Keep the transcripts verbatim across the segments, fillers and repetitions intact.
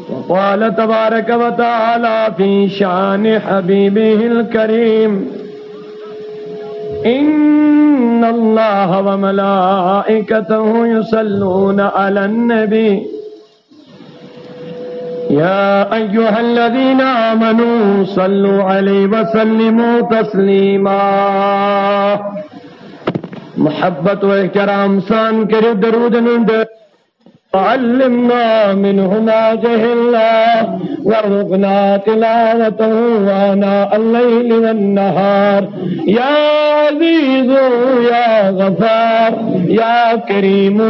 وقال تبارك وتعالى في شان حبيبه الكريم: إن الله وملائكته يصلون على النبي، يا أيها الذين آمنوا صلوا عليه وسلموا تسليما. محبت و احترام سان کٔرِو درود نند۔ وعلمنا منه ما جهلنا وارزقنا تلاوته آناء الليل والنهار. يا عزيز يا غفار، يا كريم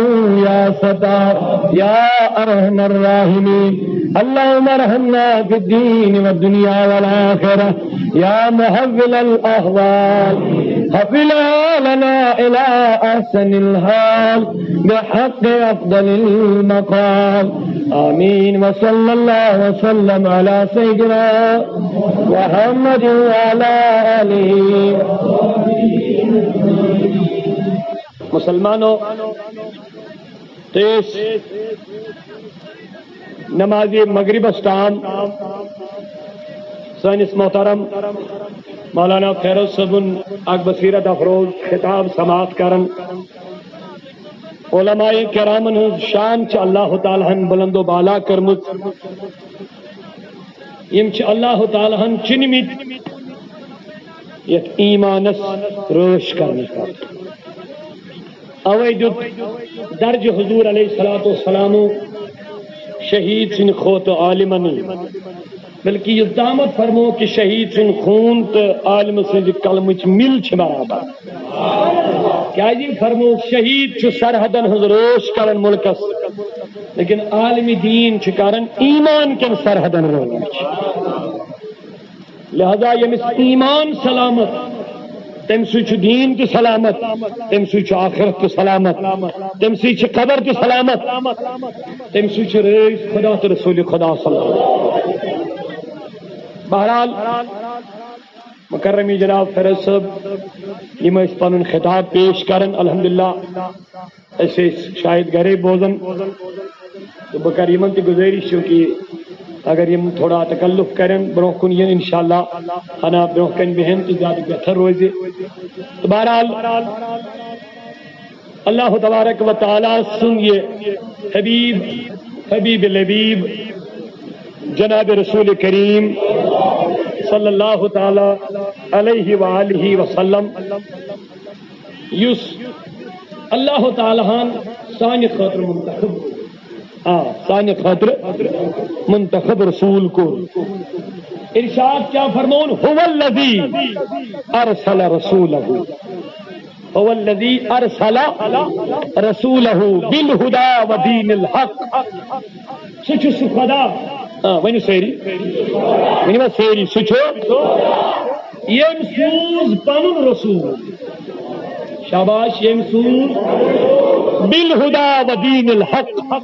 يا ستار، يا أرحم الراحمين. اللهم ارحمنا في الدين والدنيا والآخرة. يا محول الأحوال، حول حالنا إلى أحسن الحال بحق أفضل المقال. آمين. وصلى الله وسلم على سيدنا محمد وعلى آله. مسلمانو، تیس نماز مغربس تام سٲنِس محترم مولانا فیروز صٲبُن اکھ بصیرت افروز خطاب سماعت کران۔ علماء کرامن ہٕنٛز شان چھِ اللہ تعالیٰ ہن بلند و بالا کٔرمٕژ، یِم چھِ اللہ تعالیٰ ہن چُنمٕتۍ یتھ ایمانس رٲچھ کرنہٕ خٲطرٕ۔ اوے دیُت درجہ حضور علیہ الصلوۃ والسلام شہید سٕنٛدِ کھۄتہٕ عالمن، بلکہ یُس تامتھ فرمو کہ شہید سُنٛد خوٗن تہٕ عالم سٕنٛزِ قلمٕچ مِل چھِ برابر۔ کیازِ فرمو، شہید چھُ سرحدن ہٕنٛز رٲچھ کران مُلکس، لیکن عالم دین چھُ کران ایمان کٮ۪ن سرحدن رٲچھ۔ لہذا ییٚمِس ایمان سلامت، تٔمۍ سۭتۍ چھُ دین تہِ سلامت، تٔمۍ سۭتۍ چھُ آخرت تہِ سلامت، تٔمۍ سۭتۍ چھِ قبر تہِ سلامت، تٔمۍ سۭتۍ چھُ رٲضۍ خدا تہٕ رسول خدا سلامت۔ بہرحال، مکرمی جناب فیروز صٲب، یِم ٲسۍ پنُن خطاب پیش کران، الحمدللہ۔ أسۍ ٲسۍ شاید گرے بوزان، تہٕ بہٕ کرٕ یِمن تہِ گُزٲرِش، چوٗنٛکہِ اگر یِم تھوڑا تکلف کرن، برونٛہہ کُن یِن انشاءاللہ، ہنا برونٛہہ کنہِ بیہن تہٕ زیادٕ بہتر روزِ۔ تہٕ بہرحال، اللہ تبارک و تعالیٰ سُنٛد یہِ حبیب، حبیب لبیب، جناب رسول کریم صلی اللہ تعالیٰ علیہ وآلہ وسلم، یُس اللہ تعالیٰ ہن سانہِ خٲطرٕ منتخب، آ، سانہِ خٲطرٕ منتخب رسول کوٚر۔ ارشاد کیٛاہ فرمون؟ هو الذي ارسل رسوله، هو الذي ارسل رسوله بالهدى ودين الحق۔ سُہ چھُ سُہ خدا، آ، ؤنِو سٲری، ؤنِو حظ سٲری، سُہ چھُ ییٚمۍ سوٗز پنُن رسول۔ شاباش، ییٚمۍ سوٗز بالهدى ودين الحق،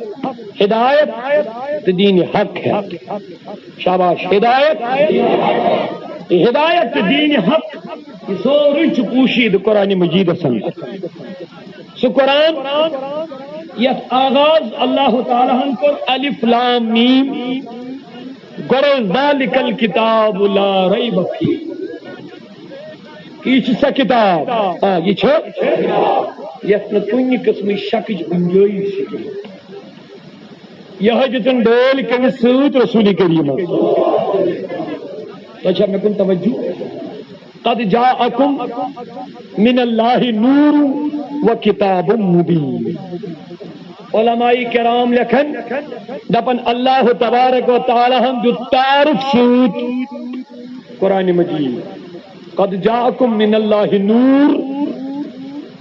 ہدایت تہٕ دین حق ہٮ۪تھ۔ شاباش، ہدایت، ہدایت تہٕ دین حق، یہِ سورُے چھُ پوشیدٕ قرآن مجیدس اندر۔ سُہ قرآن یتھ آغاز اللہ تعالیٰ ہن کوٚر الف لام میم، گۄڈے ذالک الکتاب لا ریب فیہ۔ یہِ چھِ سۄ کتاب، آ، یہِ چھِ یتھ نہٕ کُنہِ قٕسمٕچ شکٕچ گُنجٲیِش چھِ کینٛہہ۔ یہے دِژٕن ڈٲلۍ کٔمِس سۭتۍ؟ رسول کریمس۔ تۄہہِ چھا مےٚ کُن توجہ؟ قد جاءکم من اللہ نور و کتاب مبین۔ علماء کرام لیکھن، دپن اللہ تبارک و تعالیٰ ہن دیُت تعارف سۭتۍ قرآن مجید۔ قد جاءکم من اللہ نور،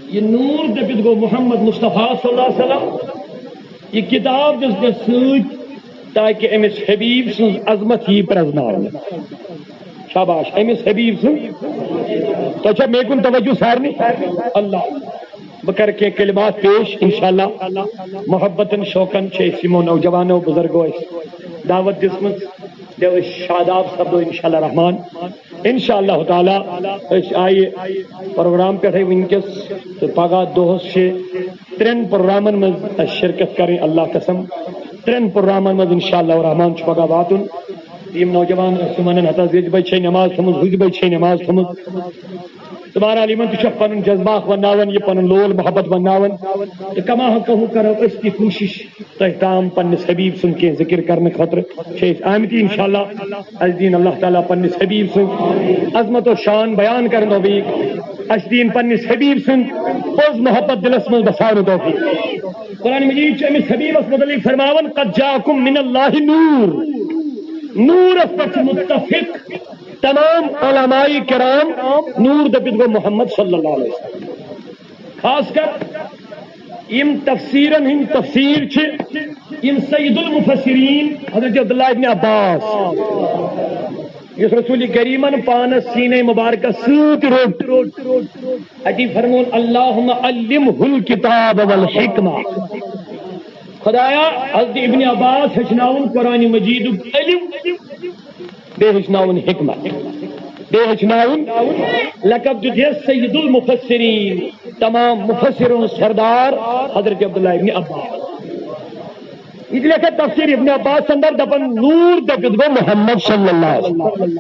یہ نور دپت گو محمد مصطفیٰ صلی اللہ علیہ وسلم۔ یہ کتاب دِژ مےٚ سۭتۍ تاکہ أمِس حبیب سٕنٛز عظمت یی پرزناونہٕ۔ شاباش، أمِس حبیب سٕنٛز۔ تۄہہِ چھا مےٚ کُن توجہ سارنٕے؟ اللہ۔ بہٕ کرٕ کینٛہہ کلمات پیش، انشاءاللہ۔ محبتن شوقن چھِ أسۍ یِمو نوجوانو بزرگو اَسہِ دعوت دِژمٕژ، بیٚیہِ أسۍ شاداب سپدو انشاءاللہ رحمان۔ انشاءاللہ تعالیٰ أسۍ آیہِ پروگرام پٮ۪ٹھے وٕنکیٚس تہٕ پگاہ دۄہس چھِ ترٛٮ۪ن پروگرامن منٛز اَسہِ شرکت کرٕنۍ، اللہ قسم۔ ترٛٮ۪ن پروگرامن منٛز انشاءاللہ الرحمن چھُ پگاہ واتُن۔ یِم نوجوان ٲسۍ، تِمن ہن ہتس یِتھ بجہِ چھے نماز تھٲومٕژ، ہُتھ بجہِ چھے نماز تھٲومٕژ۔ تہٕ بہرحال یِمن تہِ چھُ پنُن جذبہ اکھ ونناوان، یہِ پنُن لول محبت ونناوان۔ تہٕ کما حقہ کرو أسۍ تہِ کوٗشش تۄہہِ تام پننِس حبیب سُنٛد کینٛہہ ذکر کرنہٕ خٲطرٕ چھِ أسۍ آمٕتۍ۔ انشاءاللہ اَسہِ دِیِن اللہ تعالیٰ پننِس حبیب سٕنٛز عظمت و شان بیان کرنہٕ توفیق۔ اَسہِ دِیِن پننِس حبیب سُنٛد پوٚز محبت دِلس منٛز بساونہٕ توفیق۔ قرآن مجید چھُ أمِس حبیبس متعلق فرماوان، "قد جاءکم من اللہ نور۔" نورس پٮ۪ٹھ چھِ متفق تمام علماء کرام۔ نور دٔپِتھ گوٚو محمد صلی اللہ علیہ وسلم۔ خاص کر یِم تفسیرن ہٕنٛدۍ تفسیر چھِ، یِم سید المفسرین حضرت عبداللہ ابن عباس، یُس رسول کریمن پانس سینے مبارکس سۭتۍ روٚٹ، اتی فرمون، "اللہم علمہ الکتاب والحکمہ۔" خدایا، حضرت ابن عباس ہیٚچھناوُن قرآن مجیدُک علم، بیٚیہِ ہیٚچھناوُن حکمت، بیٚیہِ ہیٚچھناوُن۔ لقب دیُت یَس سید المفسرین، تمام مفسرن سردار حضرت عبداللہ ابن عباس۔ یہِ تہِ لیکھان تفسیر ابن عباس اندر، دپان، "نور دٔپِتھ گوٚو محمد صلی اللہ علیہ وسلم۔"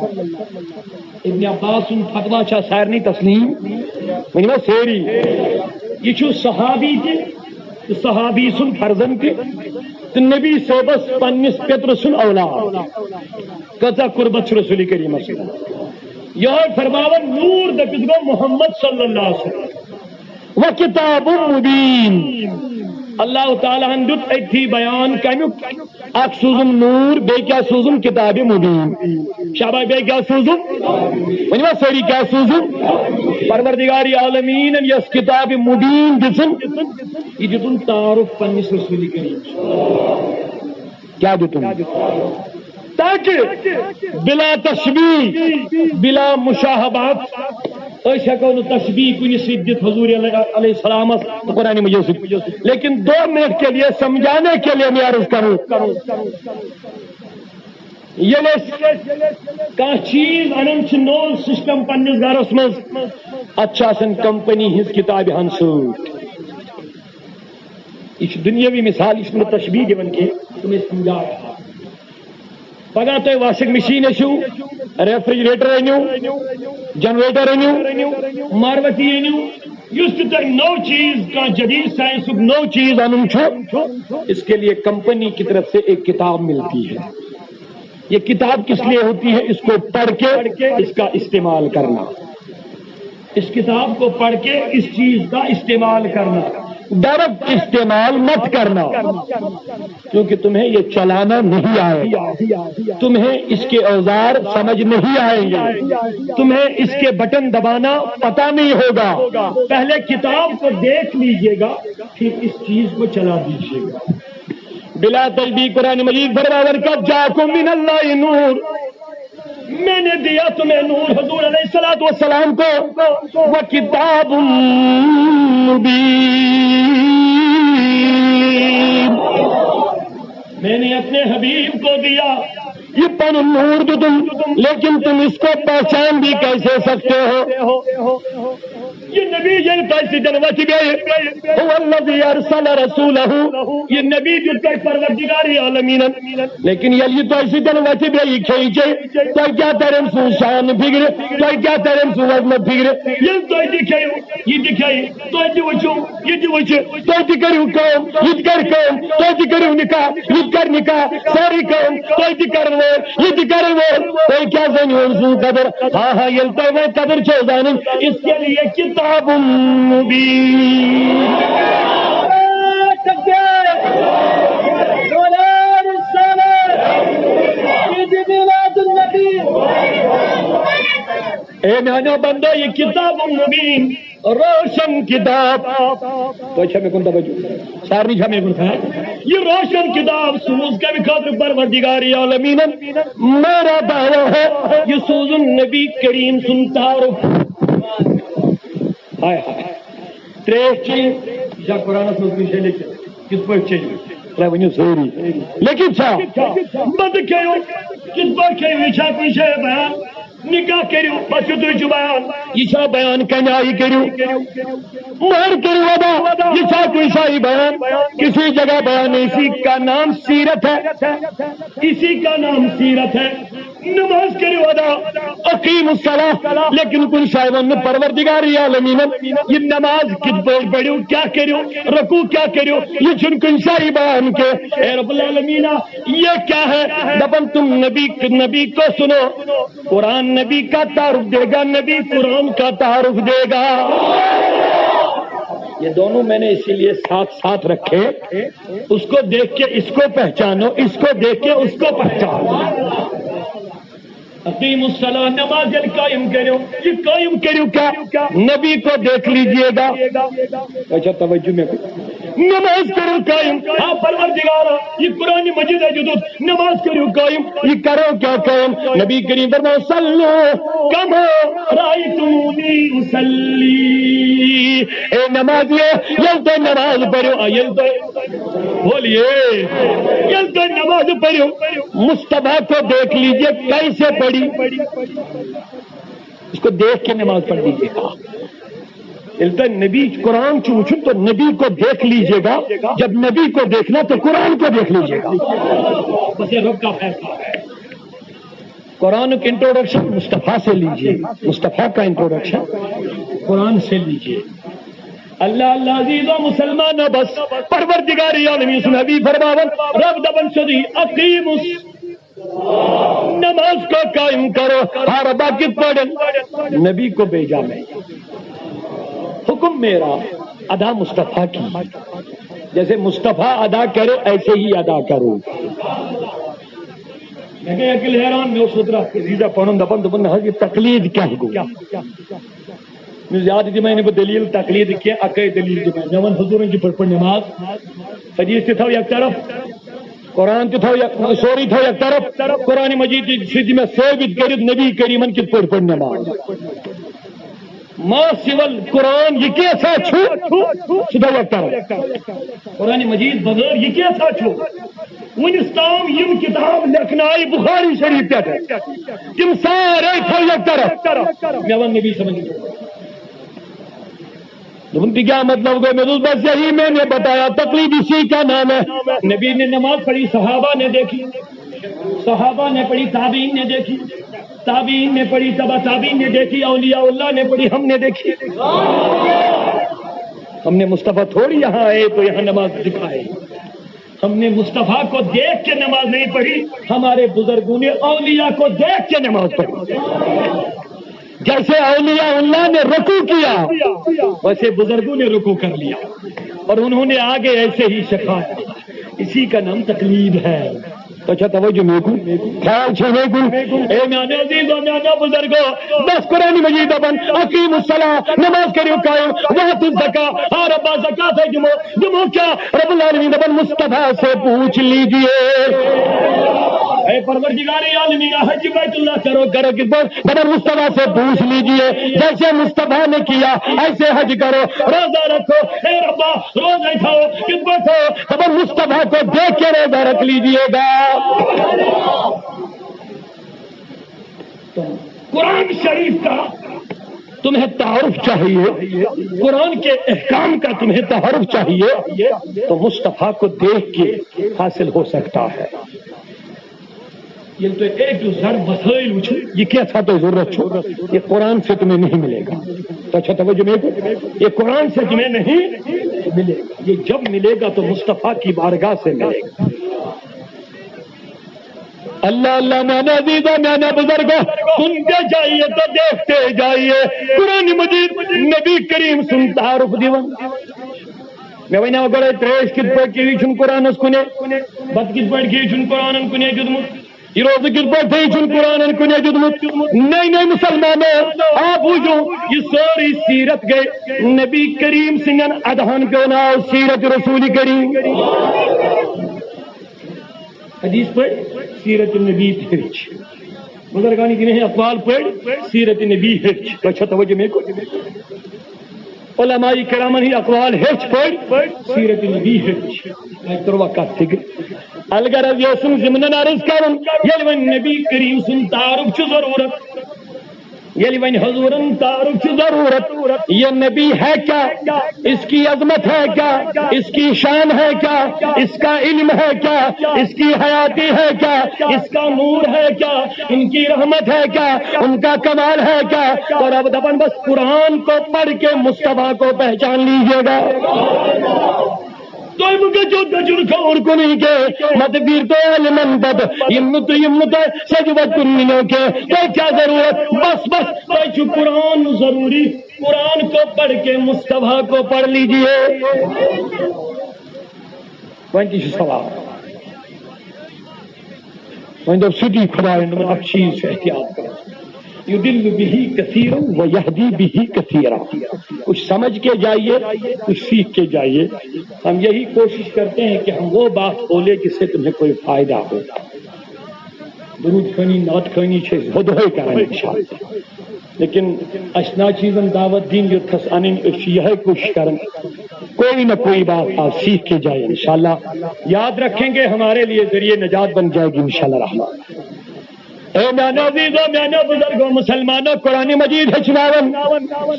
ابن عباس سُنٛد فتوا چھا سارنٕے تسلیم؟ ؤنِو حظ سٲری۔ یہِ چھُ صحابی تہِ، تہٕ صحابی سُنٛد فرزند تہِ، تہٕ نبی صٲبس پننِس پیترٕ سُنٛد اولاد۔ کۭژاہ قربت چھِ رسول کریمس سۭتۍ۔ یِہوٚے فرماوان، "نور دٔپِتھ گوٚو محمد صلی اللہ علیہ وسلم۔" "و کتاب مبین۔" اللہ تعالیٰ ہن دیُت أتھی بیان کمیُک، اکھ سوٗزُم نور، بیٚیہِ کیٛاہ سوٗزُم؟ کتاب مبین۔ شاباش، بیٚیہِ کیٛاہ سوٗزُم؟ ؤنِو حظ سٲری، کیٛاہ سوٗزُم؟ پروردگار عالمیٖنن یۄس کتاب مبین دِژٕن، یہِ دِتُن تعارف پننِس رسول کریم۔ کیٛاہ دِتُن؟ تاکہ بلا تشبیہ، بلا مشاہبات، أسۍ ہٮ۪کو نہٕ تشبیہ کُنہِ سۭتۍ دِتھ حضور علیہ، علیہ السلامس تہٕ قرآن مجید سۭتۍ۔ لیکن دو منٹ کے لیے سمجھانے کے لیے میں عرض کروں، ییٚلہِ أسۍ کانٛہہ چیٖز اَنان چھِ، نوٚو سسٹم پننِس گرس منٛز، اتھ چھِ آسان کمپنی ہٕنٛز کتابہِ ہن سۭتۍ۔ یہِ چھِ دُنیٲوی مثال، یہِ چھُنہٕ تشبیہ دِوان کینٛہہ، تِم ٲسۍ سمجھاوان۔ پگاہ تُہۍ واشنگ مشین ٲسِو، ریفریجریٹر أنِو، جنریٹر أنِو، ماروتی أنِو، یُس تہِ تۄہہِ نوٚو چیٖز، کانٛہہ جدید ساینسُک نوٚو چیٖز اَنُن چھُ، اس کے لیے کمپنی کی طرف سے ایک کتاب ملتی ہے۔ یہ کتاب کس لیے ہوتی ہے؟ اس کو پڑھ کے اس کا استعمال کرنا۔ اس کتاب کو پڑھ کے اس چیز کا استعمال کرنا، ڈائریکٹ استعمال مت کرنا، کیونکہ تمہیں یہ چلانا نہیں آئے گا، تمہیں اس کے اوزار سمجھ نہیں آئیں گے، تمہیں اس کے بٹن دبانا پتا نہیں ہوگا۔ پہلے کتاب کو دیکھ لیجیے گا، پھر اس چیز کو چلا دیجیے گا۔ بلا تشبیہ قرآن مجید فرماوان، "قد جاءکم من اللہ نور۔" میں نے دیا تمہیں نور، حضور علیہ الصلوۃ والسلام کو، "و کتاب مبین۔" میں نے اپنے حبیب کو دیا، یہ پن نور دتم، لیکن تم اس کو پہچان بھی کیسے سکتے ہو؟ یہ نبی ییٚلہِ تۄہہِ سۭتۍ وتھِ بیٚیہِ، هو الذی ارسل رسولہ، یہ نبی دیُت تۄہہِ پروردگار عالمیٖنن۔ لیکن ییٚلہِ یہِ تۄہہِ سۭتۍ وتھِ بیٚیہِ، یہِ کھیٚیہِ چیٚیہِ، تۄہہِ کیٛاہ ترِ أمۍ سُنٛد شان فِکرِ؟ تۄہہِ کیٛاہ ترِ أمۍ سُنٛد عظمت فِکرِ؟ ییٚلہِ تُہۍ تہِ کھیٚیِو، یہِ تہِ کھیٚیہِ، تُہۍ تہِ وٕچھِو، یہِ تہِ وٕچھِ، تُہۍ تہِ کٔرِو کٲم، یہِ تہِ کَرِ کٲم، تُہۍ تہِ کٔرِو نِکاح، یہِ تہِ کَرِ نِکاح، سٲرٕے کٲم تُہۍ تہِ کَرَن وٲلۍ، یہِ تہِ کَرَن وٲلۍ۔ تُہۍ کیٛاہ زٲنِو أمۍ سٕنٛز قدر؟ ہاں، ہاں، ییٚلہِ تۄہہِ وۄنۍ قدر چھو زانٕنۍ، اس کے لیے کتاب مبین۔ اے میانیو بندو، یہ کتاب مبین، روشن کتاب۔ تۄہہِ چھا مےٚ کُن توجہ؟ سارنٕے چھا مےٚ کُن خیال؟ یہ روشن کتاب سوز کمہِ خٲطرٕ پروردگار عالمیٖنن؟ میرا دعویٰ ہے، یہ سوزُن نبی کریم سُنٛد تعارف۔ ہائے ہائے۔ تریش چیٚیِو، یہِ چھا قرآنس منٛز کُنہِ جایہِ لیٚکھِتھ؟ کِتھ پٲٹھۍ چیٚیِو؟ تۄہہِ ؤنِو سٲری۔ لیٚکھِتھ چھا؟ بتہٕ کھیٚیِو، کِتھ پٲٹھۍ کھیٚیِو؟ یہِ چھا کُنہِ جایہِ بیان؟ نکاح کٔرِو، بس یُتُے چھُ بیان۔ یہِ چھا بیان؟ کَمہِ آیہِ کٔرِو؟ مہر کٔرِو ادا، یہِ چھا کُنہِ جایہِ بیان؟ کسی جگہ بیان نہیں۔ اسی کا نام سیرت ہے، اسی کا نام سیرت ہے۔ نماز کٔرِو ادا، اقیم الصلاۃ، لیکن کُنہِ جایہِ ووٚن نہٕ پروردگار عالمیٖنَن یہِ نماز کِتھ پٲٹھۍ پٔرِو، کیٛاہ کٔرِو، رکوع کیٛاہ کٔرِو، یہِ چھُنہٕ کُنہِ جایہِ بیان کینٛہہ۔ اے رب العالمین، یہ کیا ہے؟ دپن تم نبی، نبی کو سنو، قرآن نبی کا تعارف دے گا، نبی قرآن کا تعارف دے گا۔ یہ دونوں میں نے اسی لیے ساتھ ساتھ رکھے، اس کو دیکھ کے اس کو پہچانو، اس کو دیکھ کے اس کو پہچانو۔ اقیم الصلاۃ، نماز ییٚلہِ قائم کٔرِو، یہِ قائم کٔرِو کیا؟ نبی کو دیکھ لیجئے گا۔ اچھا، توجہ میں۔ نماز کٔرِو قائم۔ ہاں پروردگارا، یہِ قرآن مجید ہے جو نماز کٔرِو قائم، یہِ کرو کیا قائم؟ نبی کریم فرمایا، صلو کما رأیتمونی اصلی۔ اے نمازیو، ییٚلہِ تُہۍ نماز پٔرِو، آ، ییٚلہِ تُہۍ، بولیے، ییٚلہِ تُہۍ نماز پٔرِو، مصطفیٰ کو دیکھ لیجئے کیسے پڑھی، اس کو دیکھ کے نماز پڑھ لیجئے گا۔ ییٚلہِ تُہۍ نبی قرآن چھُ وٕچھُن تو نبی کو دیکھ لیجئے گا، جب نبی کو دیکھنا تو قرآن کو دیکھ لیجئے گا۔ بس یہ رب کا فیصلہ ہے۔ قرآن کا انٹروڈکشن مصطفیٰ سے لیجئے، مصطفیٰ کا انٹروڈکشن قرآن سے لیجئے۔ اللہ اللہ عزیز و مسلمان، بس پروردگار عالمین سن حبیب فرماون، رب دپن سیودی، اقیم الصلاۃ، نماز کو قائم کرو۔ ہاں ربا، کِتھ پٲٹھۍ؟ نبی کو بھیجا میں، حکم میرا، ادا مصطفیٰ کی۔ جیسے مصطفیٰ ادا کرے، ایسے ہی ادا کرو۔ مےٚ گٔے عقل حیران، مےٚ اوس اوترٕ اکھ عزیزا پنُن دپان، دوٚپُن، نہ حظ، یہِ تقلید کیٛاہ گوٚو؟ مےٚ زیادٕ دِمے نہٕ بہٕ دٔلیٖل تقلید کینٛہہ، اکٲے دٔلیٖل دِمے۔ مےٚ ووٚن، حضوٗرن کِتھ پٲٹھۍ پٔر نماز؟ حدیث تہِ تھاو یک طرف، قرآن تہِ تھاو یک، سورُے تھاو یک طرف، قرآن مجید سۭتۍ دِ مےٚ ثٲبت کٔرِتھ نبی کریٖمن کِتھ پٲٹھۍ پٔر نماز۔ ما سوى القرآن، یہِ کیٛاہ چھُ؟ سُہ تھاو یک طرف۔ قرآن مجید بغٲر یہِ کیٛاہ چھُ؟ وُنِس تام یِم کِتاب لیکھنہٕ آیہِ بخاری شریف پٮ۪ٹھ، تِم سارے تھاو یک طرف۔ مےٚ ووٚن نبی صٲبن۔ دوٚپُن، تہِ کیٛاہ مطلب گوٚو؟ مےٚ دوٚپُس، بس یہی میں نے بتایا، تقلید اسی کا نام ہے۔ نبی نے نماز پڑھی، صحابہ نے دیکھی، صحابہ نے پڑھی، تابعین نے دیکھی، تابعین نے پڑھی، تبع تابعین نے دیکھی، اولیاء اللہ نے پڑھی، ہم نے دیکھی۔ ہم نے مصطفیٰ تھوڑی یہاں آئے تو یہاں نماز دکھائے۔ ہم نے مصطفیٰ کو دیکھ کے نماز نہیں پڑھی، ہمارے بزرگوں نے اولیاء کو دیکھ کے نماز پڑھی۔ جیسے اولیاء اللہ نے رکوع کیا، ویسے بزرگوں نے رکوع کر لیا اور انہوں نے آگے ایسے ہی سکھایا۔ اسی کا نام تقلید ہے۔ تو اچھا توجہ میکن، خیال چھے میکن۔ اے میانے عزیز و میانے بزرگو، بس قرآن مجید دپان، اقیم الصلاۃ، نماز کریو قائم، وآتوا الزکاۃ، ہاں ربا زکات ہے دمو، دمو کیا؟ رب العالمین دپان، مصطفیٰ سے پوچھ لیجئے۔ اے پروردگار عالمین، حج بیت اللہ کرو، کرو کس پر؟ دپان مصطفیٰ سے پوچھ لیجئے، جیسے مصطفیٰ نے کیا ایسے حج کرو، روزہ رکھو۔ اے ربا، روزہ کھاؤ، کس پر کھاؤ؟ دپان مصطفیٰ کو دیکھ کے روزہ رکھ لیجئے گا۔ تو قرآن شریف کا تمہیں تعارف چاہیے، قرآن کے احکام کا تمہیں تعارف چاہیے، تو مصطفیٰ کو دیکھ کے حاصل ہو سکتا ہے۔ ییٚلہِ تُہۍ اے ٹو زیڈ مسائل وٕچھِو، یہِ کیٛاہ چھا تۄہہِ ضروٗرت چھُ، یہ قرآن سے تمہیں نہیں ملے گا۔ تو اچھا توجہ میکن، یہ قرآن سے تمہیں نہیں ملے گا، یہ جب ملے گا تو مصطفیٰ کی بارگاہ سے ملے گا۔ اللہ اللہ، میانے عزیزو، میانے بزرگو، سنتے جائیے تو دیکھتے جائیے۔ قرآن مجید نبی کریم سُنٛد تعارف دِوان۔ مےٚ وَنیٛاو گۄڈَے، ترٛیش کِتھ پٲٹھۍ چیٚیِو، یہِ چھُنہٕ قرآنَس کُنے، بَتہٕ کِتھ پٲٹھۍ کھیٚیِو، یہِ چھُنہٕ قرآنَن کُنے دیُتمُت، یہِ روزٕ کِتھ پٲٹھۍ تھٲیِو، یہِ چھُنہٕ قرآنَن کُنے دیُتمُت۔ نٔے نٔے مُسلمانو، آ بوٗزِو، یہِ سٲرٕے سیٖرت گٔے نبی کریم سٕنٛدٮ۪ن ادہَن پیوٚو ناو سیٖرت رسول کریم۔ حدیث پٔرۍ، سیٖرت نبی ہیٚچھ۔ بُزرگانِ دیٖن ہٕنٛدۍ اقوال پٔرۍ، سیٖرت نبی ہیٚچھ۔ تۄہہِ چھا توجہ مےٚ کوٚر؟ علماء کرامن ہٕنٛدۍ اقوال ہیٚچھ پٔرۍ، سیٖرت نبی ہیٚچھ۔ تۄہہِ توٚروا کتھ فکرِ؟ الغرض یہِ اوسُم ضمنن عرض کرُن، ییٚلہِ وۄنۍ نبی کریم سُنٛد تعارف چھُ ضروٗرت، ییٚلہِ وۄنۍ حضوٗرن تعارُف چھُ ضروٗرت، یہِ نبی ہے کیا، اس کی عظمت ہے کیا، اس کی شان ہے کیا، اس کا علم ہے کیا، اس کی حیاتی ہے کیا، اس کا نور ہے کیا، ان کی رحمت ہے کیا، ان کا کمال ہے کیا؟ تو رب دپان بس قرآن کو پڑھ کے مصطفیٰ کو پہچان لیجیے گا۔ تُہۍ مہٕ گٔژھِو دٔچھُن کھووُر کُنُے کینٛہہ، مَتہٕ پھیٖرتو عالمَن پَتہٕ، یِم نہٕ تُہۍ، یِم نہٕ تۄہہِ سیٚدِ وَتہِ کُن نِنو کینٛہہ۔ تۄہہِ کیٛاہ ضروٗرت؟ بس، بس، تۄہہِ چھُ قرآن ضروٗری۔ قرآن کو پڑھ کے مصطفیٰ کو پڑھ لیجیے۔ وۄنۍ تہِ چھُ سوال۔ وۄنۍ دوٚپ سیوٚدُے خۄدایَن، دوٚپُن، اَکھ چیٖز چھُ احتیاط کَرُن۔ یُضِلُّ بِهِ کَثِیرًا وَیَہْدِی بِهِ کَثِیرًا۔ کچھ سمجھ کے جائیے، کچھ سیکھ کے جائیے۔ ہم یہی کوشش کرتے ہیں کہ ہم وہ بات بولے جس سے تمہیں کوئی فائدہ ہو۔ درود خوانی، نعت خوانی چھِ أسۍ ہُہ دۄہے کران انشاءاللہ۔ لیکن اَسہِ ناچیزن دعوت دِنۍ، یوٚتتھس اَنٕنۍ، أسۍ چھِ یِہے کوٗشِش کران۔ کوئی نہ کوئی بات آپ سیکھ کے جائیں انشاءاللہ۔ یاد رکھیں گے، ہمارے لیے ذریعہ نجات بن جائے گی انشاءاللہ رحمان۔ اے میانیو عزیزو، میانیو بزرگو، مسلمانو، قرآن مجید ہیٚچھناوان۔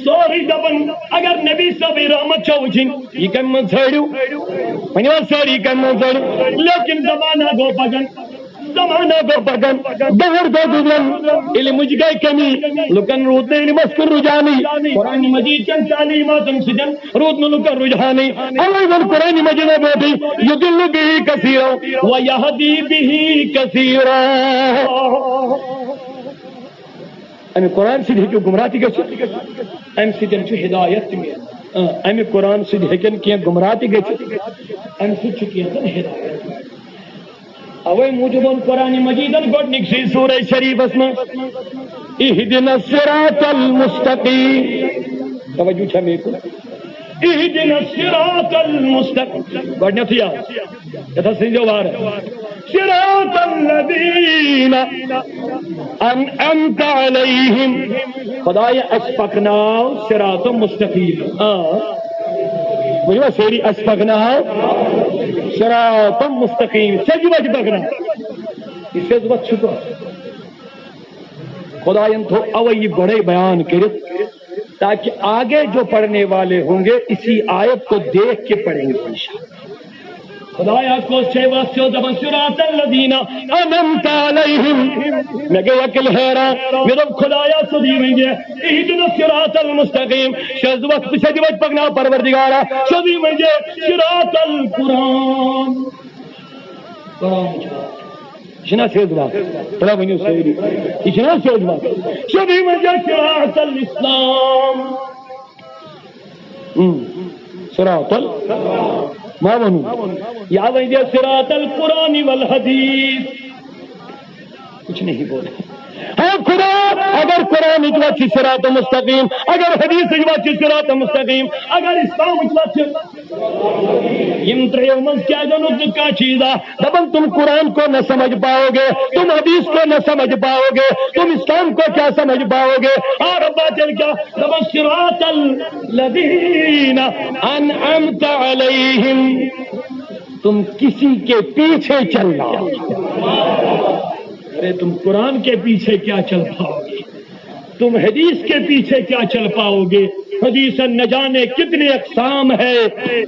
سورُے دپان، اگر نبی صٲبٕنۍ رحمت چھو وٕچھِنۍ، یہِ کمہِ منٛز ژھٲنٛڈِو؟ ؤنِو حظ سٲری، یہِ کمہِ منٛز ژھٲنٛڈِو؟ لیکن زمانہ گوٚو پکان۔ زمانہ گوٚو پکان، دور گوٚو گُزران، علمٕچ گٔے کمی، لُکن روٗد نہٕ علمس کُن رُجحانٕے۔ قرآن مجید کٮ۪ن تعلیٖماتن سۭتۍ روٗد نہٕ لُکن رُجحانٕے۔ اوے ووٚن قرآن مجیدن برونٛٹھٕے، یُضِلُّ بِهِ کَثِیرًا وَیَہْدِی بِهِ کَثِیرًا۔ امہِ قرآن سۭتۍ ہیٚکِو گمراہ تہِ گٔژھِتھ، امہِ سۭتۍ چھُ ہدایت تہِ میلان۔ اۭں، امہِ قرآن سۭتۍ ہیٚکن کینٛہہ گمراہ تہِ گٔژھِتھ، امہِ سۭتۍ چھُ کینٛژن ہدایت تہِ میلان۔ اوے موٗجوٗب ووٚن قرآن مجیدن گۄڈٕنِکسٕے سورہ شریفس منٛز، اهدنا الصراط المستقیم۔ توجہ چھا مےٚ کُن؟ اهدنا الصراط المستقیم۔ گۄڈٕنیتھٕے آو۔ یتھ حظ تھٲیزیو وارٕ۔ صراط الذین انعمت علیہم۔ خدایا، اَسہِ پکناو صراط مستقیم۔ آ۔ ؤنِو حظ سٲری، اَسہِ پکناو صراط مستقیم۔ سیٚدِ وَتہِ پکناو۔ یہِ سیٚد وَتھ چھِ کۄس؟ خداین تھوٚو اوے یہِ گۄڈے بیان کٔرِتھ، تاکہ آگے جو پڑھنے والے ہوں گے، اسی آیت کو دیکھ کے پڑھیں گے انشاءاللہ۔ خدایا، کۄس چھے وَتھ؟ چھو دپان، صراط الذین انعمت علیہم۔ مےٚ گٔے عقل حیران۔ مےٚ دوٚپ، خدایا، سیوٚدُے ؤنۍ زِ، اہدنا الصراط المستقیم۔ سیٚد وَتھ، سیٚدِ وَتہِ پکناو پروردگارا، سیوٚدُے ؤنۍ زِ، صراط القرآن۔ قرآن چھُ۔ یہِ چھُنہ سیٚد وَتھ؟ تھوڑا ؤنِو سٲری۔ یہِ چھُنہ سیٚد وَتھ؟ سیوٚدُے ؤنۍ زِ، صراط الاسلام۔ ہم۔ صراط ال-، ما ونو۔ یا ونجے صراط القرآن والحدیث۔ کچھ نہیں بولا۔ ہاں، قرآن، اگر قرآن کی بات صراط مستقیم، اگر حدیث کی بات صراط مستقیم، اگر اسلام کی بات، یم ترٛیٚیو منٛز کیٛاہ زن اوس نہٕ کانٛہہ چیٖزا۔ دپان، تم قرآن کو نہ سمجھ پاؤ گے، تم حدیث کو نہ سمجھ پاؤ گے، تم اسلام کو کیا سمجھ پاؤ گے؟ اور اب بات کیا؟ دپان، صراط الذین انعمت علیہم۔ تم کسی کے پیچھے چلنا۔ ارے، تم قرآن کے پیچھے کیا چل پاؤ گے؟ تم حدیث کے پیچھے کیا چل پاؤ گے؟ حدیث نہ جانے کتنے اقسام ہے،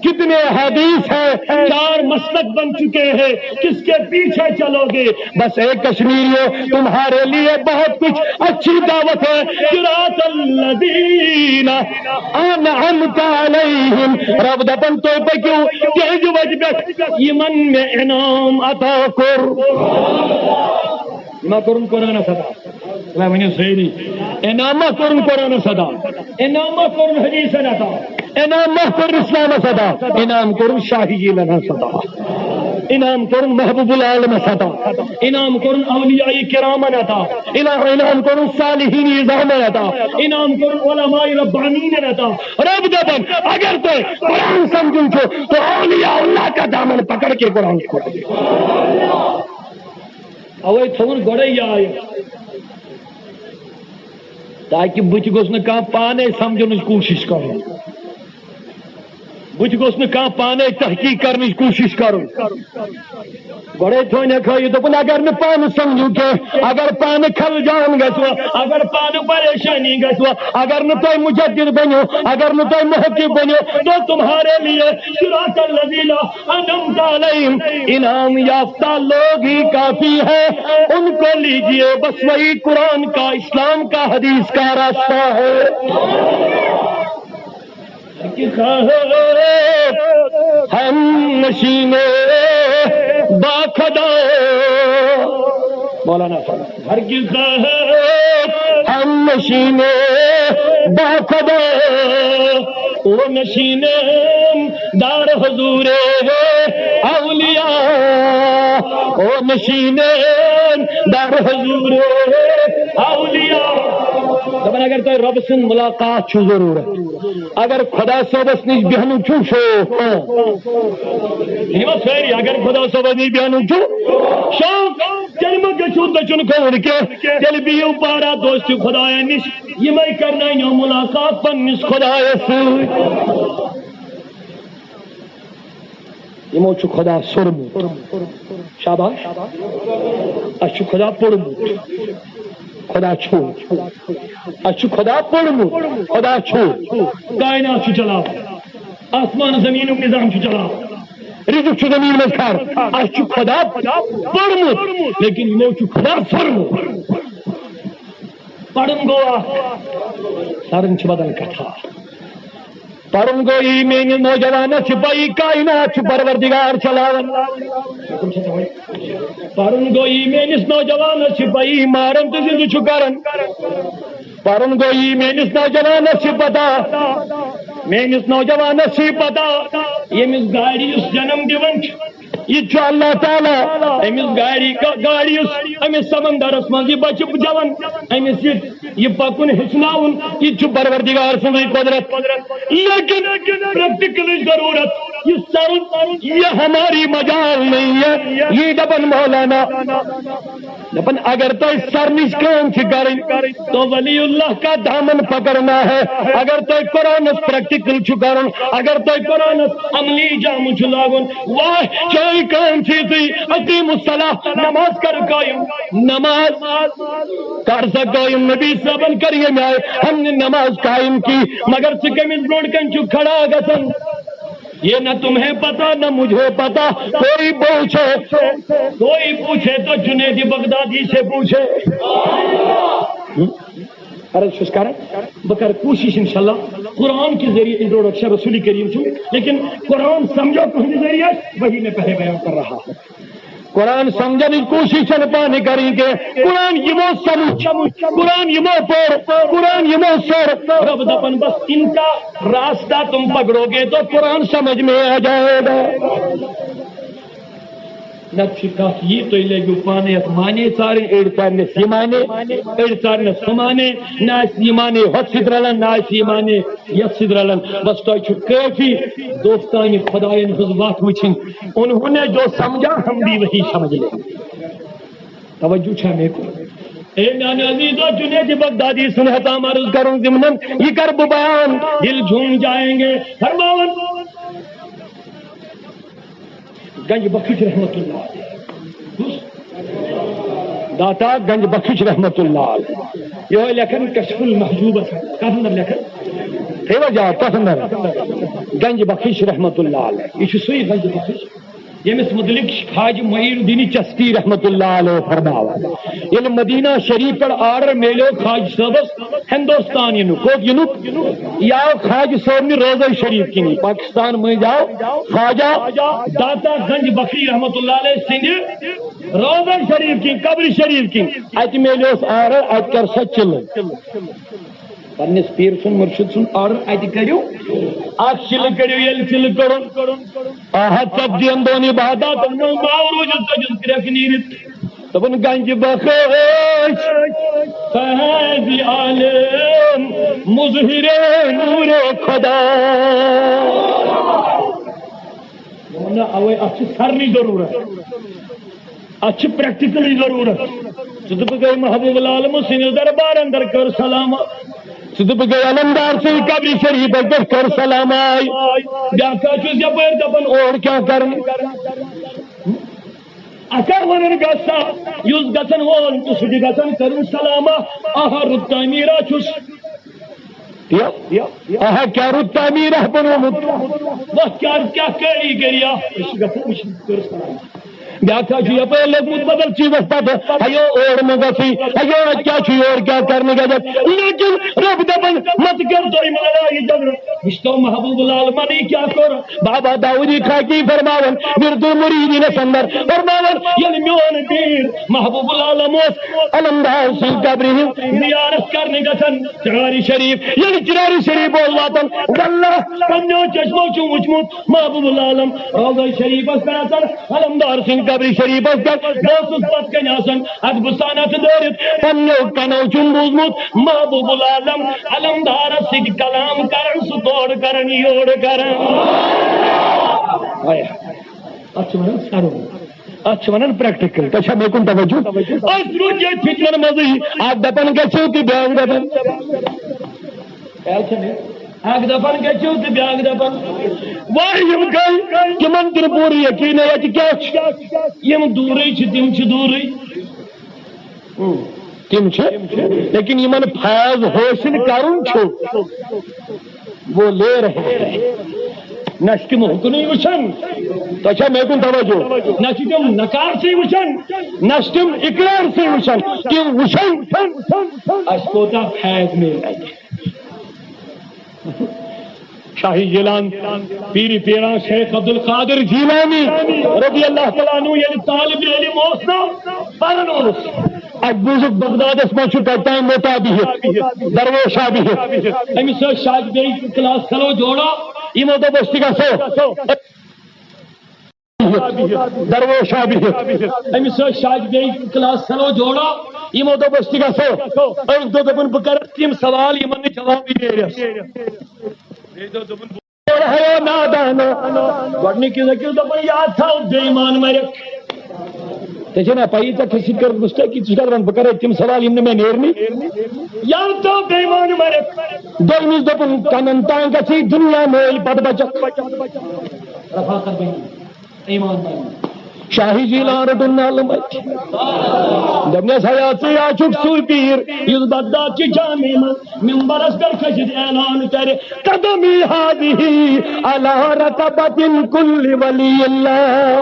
کتنے حدیث ہے، چار مسلک بن چکے ہیں، کس کے پیچھے چلو گے؟ بس اے کشمیریوں، تمہارے لیے بہت کچھ اچھی دعوت ہے۔ صراط الذین انعمت علیہم۔ رب دپان، تُہۍ پٔکِو تِہنٛزِ وتہِ پٮ۪ٹھ، یِمن مےٚ انعام عطا کوٚر۔ یہِ ما کوٚرُن قرآنس عطا؟ وۄنۍ ؤنِو سٲری، انعام ما کوٚرُن قرآنس عطا؟ انعام ما کوٚرُن حدیثن عطا؟ انعام ما کوٚرُن اسلامس عطا؟ انعام کوٚرُن شاہی جیلنس عطا۔ انعام کوٚرُن محبوب العالمس عطا۔ انعام کوٚرُن اولیاء کرامن عطا۔ انعام، انعام کوٚرُن صالحین عظامن عطا۔ انعام کوٚرُن علماء ربانین عطا۔ رب دپان، اگر تۄہہِ قرآن سمجھُن چھُ، تو اولیاء اللہ کا دامن پکڑ کے قرآن کو پڑھو۔ اوے تھوٚوُن گۄڈے یہِ آیت، تاکہِ بہٕ تہِ گوٚژھ نہٕ کانٛہہ پانے سمجھنٕچ کوٗشِش کرُن۔ بہٕ تہِ گوٚژھ نہٕ کانٛہہ پانے تحقیق کرنٕچ کوٗشِش کرُن۔ گۄڈے تھٲونکھ ہٲیِتھ، دوٚپُن، اگر نہٕ پانہٕ سمجھِو کینٛہہ، اگر پانہٕ خلجان گژھو، اگر پانہٕ پریشانی گژھو، اگر نہٕ تُہۍ مجدد بٔنِو، اگر نہٕ تُہۍ محقق بٔنِو، تو تمہارے لیے صراط الذین انعمت علیہم، انعام یافتہ لوگ ہی کافی ہے، ان کو لیجیے، بس وہی قرآن کا، اسلام کا، حدیث کا راستہ ہے۔ کہ خواہد ہم نشین با خدا، مولانا فرماتے، ہر کی خواہد ہم نشین با خدا، او نشین دار حضور اولیاء، او نشین دار حضور اولیاء۔ دپان، اگر تۄہہِ رۄبہٕ سٕنٛز مُلاقات چھُو ضروٗرت، اگر خدا صٲبس نِش بیہنُک چھُو شوق، یِم سٲری، اگر خدا صٲبس نِش بیہنُک چھُو شوق، تیٚلہِ مہ گٔژھِو دٔچھُن کھووُر کینٛہہ، تیٚلہِ بِہِو پارا دوستہِ خدایَن نِش، یِمَے کرناونیو مُلاقات پننِس خدایَس سۭتۍ۔ یِمو چھُ خدا سوٚرمُت۔ شاباش۔ اَسہِ چھُ خدا پوٚرمُت۔ خدا چھُ۔ اَسہِ چھُ خدا پوٚرمُت۔ خدا چھُ۔ کائنات چھُ چلاوان۔ آسمان زمیٖنُک نظام چھُ چلاوان۔ رزق چھُ زمیٖن منٛز کھار۔ اَسہِ چھُ خدا پوٚرمُت۔ لیکن یِمو چھُ خدا سوٚرمُت۔ پرُن گوٚو اکھ، سرٕن چھِ بدل کتھا۔ پرُن گوٚو یی، میٲنِس نوجوانس چھِ پَیی، کائنات چھُ پروردگار چلاوان۔ پرُن گوٚو یی، میٲنِس نوجوانس چھِ پَیی، مارن تہٕ زِندٕ چھُ کران۔ پرُن گوٚو یی، میٲنِس نوجوانس چھِ پتہ، میٲنِس نوجوانس چھِ پتہ، ییٚمِس گاڑِ یُس جنم دِوان چھُ، یہِ تہِ چھُ اللہ تعالیٰ۔ أمِس گاڑِ، گاڑِ یُس أمِس سمندرس منٛز یہِ بچہِ جوان، أمِس یہِ، یہِ پکُن ہیٚچھناوُن، یہِ تہِ چھُ پروردگار سٕنٛزٕے قدرت۔ لیکن پریکٹیکلٕچ ضروٗرت، یہِ سرُن، یہ ہماری مجال نہیں ہے۔ یہِ دپان مولانا، دپان اگر تۄہہِ سرنٕچ کٲم چھِ کرٕنۍ، تو ولی اللہ کا دامن پکڑنا ہے۔ اگر تۄہہِ قرآنس پریکٹیکل چھُ کرُن، اگر تۄہہِ قرآنس عملی جامہٕ چھُ لاگُن، واہ، چٲنۍ کٲم چھِ یِژٕے، اقیم الصلاۃ، نماز کر قٲیِم، نماز کر سا قٲیِم۔ نبی صٲبن کٔر ییٚمہِ آیہِ، ہم نے نماز قائم کی، مگر ژٕ کٔمِس برونٛٹھ کنہِ چھُکھ کھڑا گژھان؟ یہ نہ تمہیں پتا، نہ مجھے پتا، کوئی پوچھے، کوئی پوچھے تو جنید بغدادی سے پوچھے۔ عرض چھُس کران، بہٕ کرٕ کوٗشِش انشاءاللہ قرآن کے ذریعے انٹروڈکشن رسول کریم چھُ، لیکن قرآن سمجھو تُہنٛدِ ذریعے، وہی میں پہلے بیان کر رہا ہوں۔ قرآن سمجھنٕچ کوٗشِش چھَنہٕ پانہٕ کَرٕنۍ کینٛہہ۔ قرآن یِمو سمجھ، قرآن یِمو پوٚر، قرآن یِمو سوٚر۔ رب دَپان، بس ان کا راستہ تم پکڑو گے تو قرآن سمجھ میں آ جائے گا۔ نتہٕ چھِ کتھ یہِ، تُہۍ لٲگِو پانَے یَتھ معنی ژارٕنۍ، أڑۍ ژارنَس یہِ معنی، أڑۍ ژارنَس ہُہ معنی، نہ آسہِ یہِ معنی ہۄتھ سۭتۍ رلان، نہ آسہِ یہِ معنی یَتھ سۭتۍ رلان۔ بس تۄہہِ چھُ کٲفی، دوستانہِ خۄدایَن ہٕنٛز وَتھ وٕچھِنۍ۔ انہوں نے جو سمجھا، ہم بھی وہی سمجھ لیں۔ توجہ چھا مےٚ کُن؟ اے میانہِ عزیزو، جنید بغدادی سُنٛد ہٮ۪ژام عرض کرُن ضمنن، یہِ کرٕ بہٕ بیان، دل جھوم جائیں گے۔ فرماوان گنج بخش رحمت اللہ علیہ۔ کُس؟ داتا گنج بخش رحمت اللہ علیہ۔ یِہوٚے لیکھان کشف المحجوبس۔ کتھ اندر لیکھان؟ ہے وجہ، کتھ اندر؟ گنج بخش رحمت اللہ علیہ۔ یہِ چھُ سُے گنج بخش، ییٚمِس مُتعلِق خواجہ معین الدین چشتی رحمت اللہ علیہ فرماوان۔ ییٚلہِ مدینہ شریف پٮ۪ٹھ آرڈر میلیو خواجہ صٲبس ہندوستان یِنُک، کوٚت یِنُک؟ یہِ آو خواجہ صٲب نہِ روزہ شریف کِنی، پاکستان مٔنٛزۍ آو خواجہ داتا گنج بخش رحمت اللہ علیہ سٕنٛدِ روزہ شریف کِنۍ، قبرِ شریف کِنۍ۔ اتہِ میلیوس آرڈر، اتہِ کر سا چِلہٕ۔ پننِس پیٖر سُنٛد، مُرشِد سُنٛد آرڈر اتہِ کٔرِو، اکھ چِلہٕ کٔرِو، ییٚلہِ چِلہٕ کوٚڑُن، آہت ژتجی ہن دۄہن عبادت، نو ماہ روٗزِتھ ژٔجِس کرٛٮ۪کھ نیٖرِتھ۔ دوٚپُن، گنج بخش فیض عالم مظہر نور خدا۔ دوٚپُن، نہ، اوے اتھ چھِ سرنٕچ ضروٗرت۔ اتھ چھِ پریکٹیکلٕچ ضروٗرت۔ ژٕ تہٕ بہٕ گٔے محبوب العالم سٕنٛدِس دربار اندر، کٔر سلام۔ ژٕ تہٕ بہٕ گٔے علمدار سٕنٛدِ قبرِ شریٖفس پٮ۪ٹھ، کٔر سلام آے۔ بیٛاکھ ہا چھُس یپٲرۍ دپان، اور کیٛاہ کرنہِ؟ اگر ونان گژھا، یُس گژھن وول تہٕ سُہ تہِ گژھن کرُن سلامہ۔ آہا، رُت تعمیٖرا چھُس۔ یہِ، یہِ، آہا، کیٛاہ رُت تعمیٖرا بنوومُت۔ وۄنۍ کیٛاہ، کیٛاہ کٲریٖگٔری آ؟ أسۍ چھِ گژھان وٕچھِنۍ، کٔر سلامہ۔ بیٛاکھ ہا چھُ یپٲرۍ لوٚگمُت بدل چیٖزس پتہٕ، ہیو اور مہ گژھٕے، ہیو اتہِ کیٛاہ چھُ، یور کیٛاہ کرنہِ گژھِ۔ لیکن رب دپان، مت کر دوٚیمہِ لڑایہِ جھگڑٕ۔ وٕچھتو محبوب العالمنٕے کیٛاہ کوٚر۔ بابا داؤدی خاکی فرماوان، ورد المریدینس اندر فرماوان، ییٚلہِ میون پیٖر محبوب العالم اوس علمدار سٕنٛز قبرِ ہٕنٛز زیارت کرنہِ گژھان چناری شریف، ییٚلہِ چناری شریف اوس واتان، واللہ پننیو چشمو چھُم وٕچھمُت محبوب العالم روضہ شریفس پٮ۪ٹھ آسان، علمدار سٕنٛدِ قبرِ شریفس پٮ۪ٹھ۔ بہٕ اوسُس پتہٕ کنہِ آسان، اتھ بہٕ سنتھ دٲرِتھ پننیو کنو چھُم بوٗزمُت محبوب العالم علمدارس سۭتۍ کلام کران، سُہ تورٕ کران، یورٕ کران۔ آیا۔ اتھ چھِ ونان سرُن۔ اتھ چھِ ونان پریکٹیکل۔ تۄہہِ چھا مےٚ کُن توجہ؟ أسۍ روٗدۍ ییٚتھۍ فِتنن منٛزٕے۔ اکھ دپان گژھِو تہٕ بیٛاکھ دپان۔ خیال چھا مےٚ؟ اکھ دپان گژھِو تہٕ بیٛاکھ دپان۔ واہ، یِم گٔے، تِمن تہِ نہٕ پوٗرٕ یقیٖنٕے، اتہِ کیٛاہ چھُ؟ یِم دوٗرٕے چھِ، تِم چھِ دوٗرٕے۔ ہم، تِم چھِ، لیکن یِمن فیض حٲصِل کرُن چھُ، وہ لے رہے ہیں۔ نہ چھِ تِم ہُکنُے وٕچھان، تۄہہِ چھا مےٚ کُن توجہ؟ نہ چھِ تِم نقارسٕے وٕچھان، نہ چھِ تِم اقرارسٕے وٕچھان، تِم وٕچھان، اَسہِ کوٗتاہ فیض میلہِ اَتہِ۔ شاہی جیلان، پیری پیران شیخ عبدالقادر جیلانی رضی اللہ تعالیٰ عنہ ییٚلہِ طالب علم اوس نا، پران اوس، اَتہِ بوٗزُکھ بغدادس منٛز چھُ کتہِ تام موٹا بِہِتھ، درویشا بِہِتھ۔ أمِس ٲسۍ شاگرد بیٚیہِ کلاس فیلو جوڑا، یِمو دوٚپ أسۍ تہِ گژھو۔ درویشا بِہِتھ۔ أمِس ٲسۍ شاگرد بیٚیہِ کلاس فیلو جوڑا، یِمو دوٚپ أسۍ تہِ گژھو۔ أمۍ دوٚپ، دوٚپُن، بہٕ کرٕ تِم سوال، یِمن نہٕ جوابٕے نیرٮ۪س۔ بیٚیہِ دوٚپ، دوٚپُن، بہٕ ہے نادانو، گۄڈٕنِکِس أکِس دوٚپُن، یاد تھاو، بے ایمان مرکھ۔ ژےٚ چھے نا پَیی، ژےٚ کٔژ سۭتۍ کٔرٕتھ مِسٹیک، ژٕ چھُکھ دَپان بہٕ کَرٕ تِم سوال یِم نہٕ مےٚ نیرنٕے۔ یاد تھاو، بے ایمان مرکھ۔ دوٚیمِس دوٚپُن، کَنَن تام گژھی دُنیا مٲلۍ پَتہٕ بَچَکھ۔ رفاقت بَنہِ۔ ایمان داری۔ شاہی جیلان رٹن نالم اتھ۔ دپنس، حیا، ژٕ ہا چھُکھ سُے پیٖر یُس بغداد چہِ جامع منٛز ممبرس پٮ۪ٹھ کھٔسِتھ اعلان کرِ، قدمی هذه على رقبة كل ولي الله۔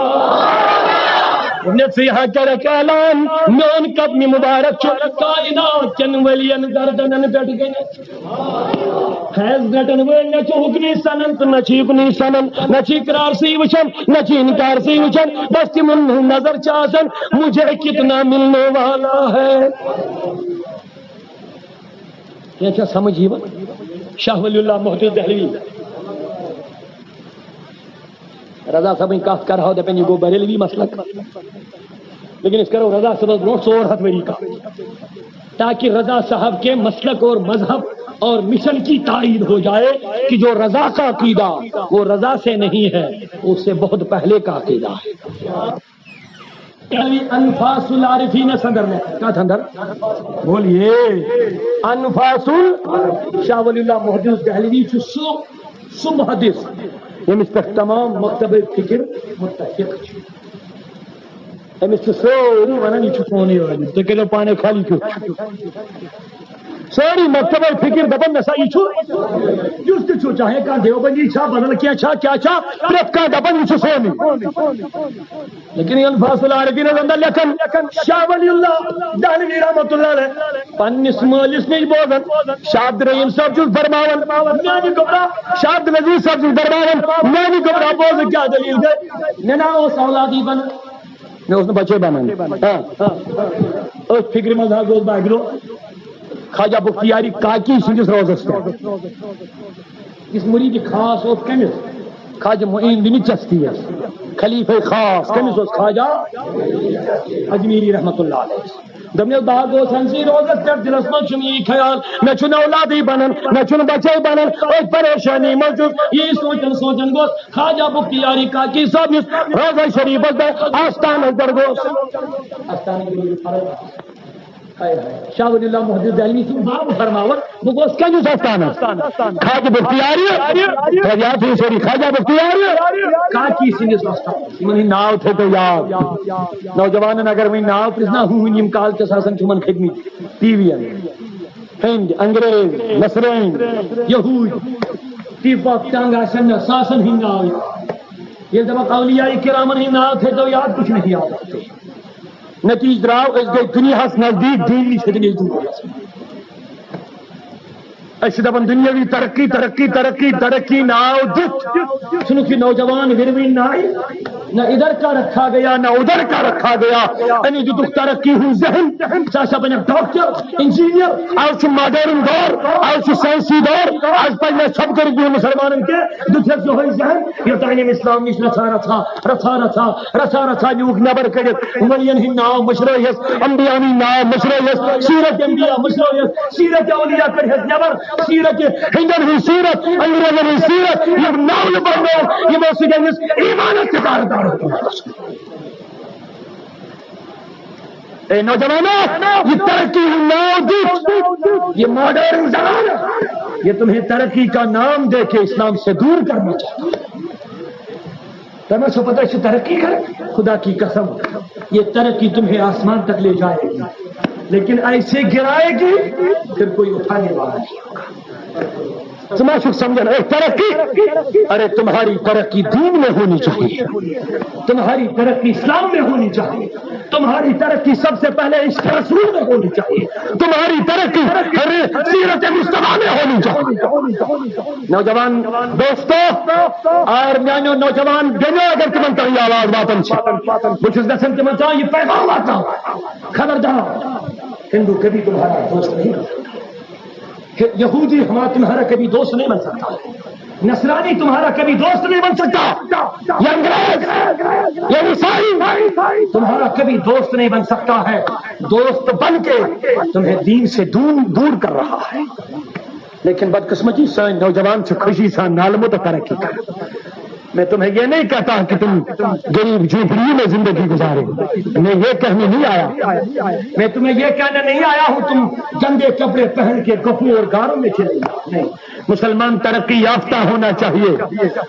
دپنس، ژٕ ہا کرکھ اعلان، میون قدم مبارک چھُ کائنات کٮ۪ن ؤلین گردنن پٮ۪ٹھ گٔنِتھ۔ فیض رٹن وٲلۍ نہ چھِ حُکمٕے سنان تہٕ نہ چھِ یُکنُے سنان، نہ چھِ اقرارسٕے وٕچھان، نہ چھِ انکارسٕے وٕچھان، بس تِمن ہٕنٛز نظر چھِ آسان، مجھے کتنا ملنے والا ہے۔ کینٛہہ چھا سمجھ یِوان؟ شاہ ولی اللہ محدث دہلوی۔ رضا صٲبٕنۍ کتھ کرہو، دپن، یہِ گوٚو بریلوی مسلک۔ لیکن أسۍ کرو رضا صٲبس برونٛٹھ ژور ہتھ ؤری کتھ، تاکہ رضا صاحب کے مسلک اور مذہب اور مشن کی تائید ہو جائے کہ جو رضا کا عقیدہ، وہ رضا سے نہیں ہے، اس سے بہت پہلے کا عقیدہ ہے۔ یعنی انفاس العارفین اندر میں، کتھ اندر؟ بولیے۔ انفاس ال-، شاہ ولی اللہ محدث دہلوی چھُ سُہ، سُہ محدث، ییٚمِس پٮ۪ٹھ تمام مکتبہ فکر متفق چھُ۔ أمِس چھِ سٲری وَنان، یہِ چھُ سونُے عٲلِم، تُہۍ کٔرِو پانَے خیال، یہِ کیُتھ چھُ۔ سٲری مکتبہ فکر دَپان، مےٚ سا یہِ چھُ، یُس تہِ چھُ، چاہے کانٛہہ دیوبندی چھا، بدل کینٛہہ چھا، کیٛاہ چھا، پرٛٮ۪تھ کانٛہہ دَپان، یہِ چھُ سونُے۔ لیکن ییٚلہِ فاصل عارفینس اندر لیکھان، شاہ ولی اللہ دہلوی رحمۃ اللہ علیہ پننِس مٲلِس نِش بوزان، شاہ عبدالرحیم صٲب چھُس فرماوان، میانہِ گوٚبرا، شاہ عبدالعزیز صٲب چھُس فرماوان، میانہِ گوٚبرا، بوزٕ کیٛاہ دٔلیٖل گٔے۔ مےٚ نا اوس اولادٕے بنان۔ مےٚ اوس نہٕ بچے بنان۔ ہاں۔ أتھۍ فِکرِ منٛز حظ گوس بہٕ اَکہِ دۄہ خواجہ بختیاری کاکی سٕنٛدِس روضس پٮ۪ٹھ۔ یُس مُریٖدِ خاص اوس کٔمِس؟ خواجہ معین الدین چشتی یس۔ خلیفہ خاص کٔمِس اوس؟ خواجہ اجمیری رحمتہ اللہ علیہ۔ دوٚپنس، بہٕ ہا گوس أمۍ سٕے روضس پٮ۪ٹھ، دِلس منٛز چھُم یی خیال، مےٚ چھُنہٕ اولادٕے بنان، مےٚ چھُنہٕ بچے بنان، أتھۍ پریشٲنی منٛز چھُس۔ یی سونٛچان سونٛچان گوس خواجہ بختیاری کاکی صٲب نِس روضہ شریفس پٮ۪ٹھ، آستانس پٮ۪ٹھ گوس۔ آستانٕکۍ شاہ ولی اللہ محدث دہلوی سُنٛد باب فرماوان، بہٕ گوس کَمِس آستانَس؟ خواجہ بختیار، خواجہ تھٲیِو سٲری خواجہ بختیار کاکی سٕنٛدِس آستانَس۔ یِمَن ہٕنٛدۍ ناو تھٲیِو یاد۔ نوجوانَن اگر وۄنۍ ناو پرٛژھ نا، ہُہٕنٛدۍ یِم کالچَس آسان چھِ، یِمَن کھٔتۍ مٕتۍ ٹی وی یَن۔ ہیٚنٛدۍ، انگریز، نصرٲنۍ، یہوٗدۍ، ٹیٖپَکھ ٹنٛگ آسن نہ، ساسن ہٕنٛدۍ ناو یاد۔ ییٚلہِ دَپَکھ اولیاء کرامن ہٕنٛدۍ ناو تھٲیتو یاد، کُچھ نہیں یاد۔ نتیجہ درٛاو، أسۍ گٔے دُنیاہَس نزدیٖک، دیٖن نِش ہیٚتہِ نہٕ أسۍ دوٗر گژھُن۔ أسۍ چھِ دَپان دُنیاوی ترقی، ترقی، ترقی، ترقی ناو دِتھ ژھُنُکھ یہِ نوجوان وِروٕنۍ نایہِ۔ نہ ادھر کا رکھا گیا، نہ ادھر کا رکھا گیا۔ أمِس دِتُکھ ترقی ہُنٛد ذہن، ژٕ ہسا بنکھ ڈاکٹر، انجینئر۔ آز چھُ ماڈرن دور، آز چھُ ساینسی دور، آز پَزِ نہٕ اَسہِ ژھۄپہٕ کٔرِتھ بِہُن مُسلمانَن کینٛہہ۔ دیُت ہیٚس یِہوٚے ذہن، یوٚتانۍ أمۍ اسلام نِش رژھا رژھا، رژھا رژھا، رژھا رژھا نیوٗکھ نٮ۪بر کٔڑِتھ، ؤلین ہٕنٛدۍ ناو مٔشرٲوہس، انبیاہن ہٕنٛدۍ ناو مٔشرٲوہس، سیرت انبیاء مٔشرٲوہس، سیرت اولیاء کٔڑہس نٮ۪بر، سیرت ہیٚنٛدٮ۪ن ہٕنٛز سیرت، انگریزن ہٕنٛز سیرت، یِم ناو یہِ بنٲو، یِمو سۭتۍ أمِس ایٖمانس تہِ دارٕ دارٕ کوٚرمُت۔ اے نوجوانو، یہ ترقی ہُنٛد ناو دیُت، یہ ماڈرن زمانہ، یہ تمہیں ترقی کا نام دے کے اسلام سے دور کرنا چاہتا ہے۔ تمہیں سو پتہ ہے ترقی کر، خدا کی قسم، یہ ترقی تمہیں آسمان تک لے جائے گی، لیکن ایسے گرائے گی، پھر کوئی اٹھانے والا نہیں ہوگا۔ ژٕ ما چھُکھ سمجھان؟ اے ترقی، ارے تمہاری ترقی دین میں ہونی چاہیے، تمہاری ترقی اسلام میں ہونی چاہیے، تمہاری ترقی سب سے پہلے عشق رسول میں ہونی چاہیے، تمہاری ترقی، ارے، سیرت مصطفیٰ میں ہونی چاہیے۔ نوجوان دوستو اور میانیو نوجوان بیٚنیو، اگر تِمن تام یہِ آواز واتان چھِ، بہٕ چھُس یژھان تِمن تام یہِ پیغام واتناوُن، خبردار، ہندو کبھی تمہارا دوست نہیں بن سکتا۔ کہ یہودی ہمارا، تمہارا کبھی دوست نہیں بن سکتا، نصرانی تمہارا کبھی دوست نہیں بن سکتا، یہ انگریز، یہ عیسائی تمہارا کبھی دوست نہیں بن سکتا ہے، دوست بن کے تمہیں دین سے دور دور کر رہا ہے۔ لیکن بدقسمتی سان نوجوان سے خوشی سان نالمو تو ترقی کر۔ میں تمہیں یہ نہیں کہتا کہ تم غریب جھوپڑیوں میں زندگی گزارے، میں یہ کہنے نہیں آیا۔ میں تمہیں یہ کہنے نہیں آیا ہوں تم گندے کپڑے پہن کے گپوں اور گاروں میں چلے جاؤ، نہیں۔ مسلمان ترقی یافتہ ہونا چاہیے،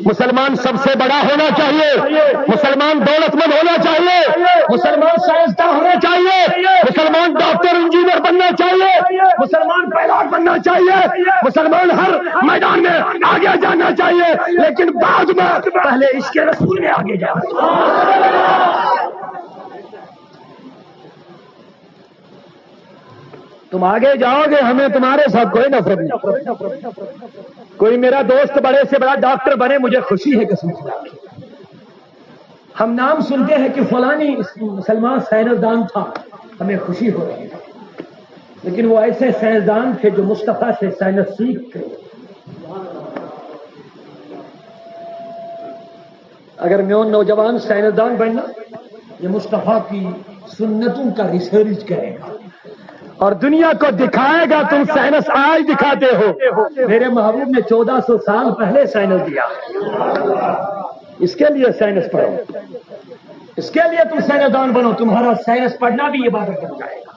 مسلمان سب سے بڑا ہونا چاہیے، مسلمان دولت مند ہونا چاہیے، مسلمان سائنسدان ہونا چاہیے، مسلمان ڈاکٹر انجینئر بننا چاہیے، مسلمان پائلٹ بننا چاہیے، مسلمان ہر میدان میں آگے جانا چاہیے، لیکن بعد میں پہلے عشق رسول میں آگے جانا چاہیے۔ تم آگے جاؤ گے، ہمیں تمہارے ساتھ کوئی نفرت نہیں۔ کوئی میرا دوست بڑے سے بڑا ڈاکٹر بنے، مجھے خوشی ہے قسم خدا کی۔ ہم نام سنتے ہیں کہ فلانی مسلمان سائنسدان تھا، ہمیں خوشی ہو رہی ہے، لیکن وہ ایسے سائنسدان تھے جو مصطفیٰ سے سائنس سیکھ گئے۔ اگر میون نوجوان سائنسدان بننا، یہ مصطفیٰ کی سنتوں کا ریسرچ کرے گا اور دنیا کو دکھائے گا، تم سائنس آج دکھاتے ہو، میرے محبوب نے چودہ سو سال پہلے سائنس دیا۔ اس کے لیے سائنس پڑھو، اس کے لیے تم سائنسدان بنو، تمہارا سائنس پڑھنا بھی عبادت بن جائے گا۔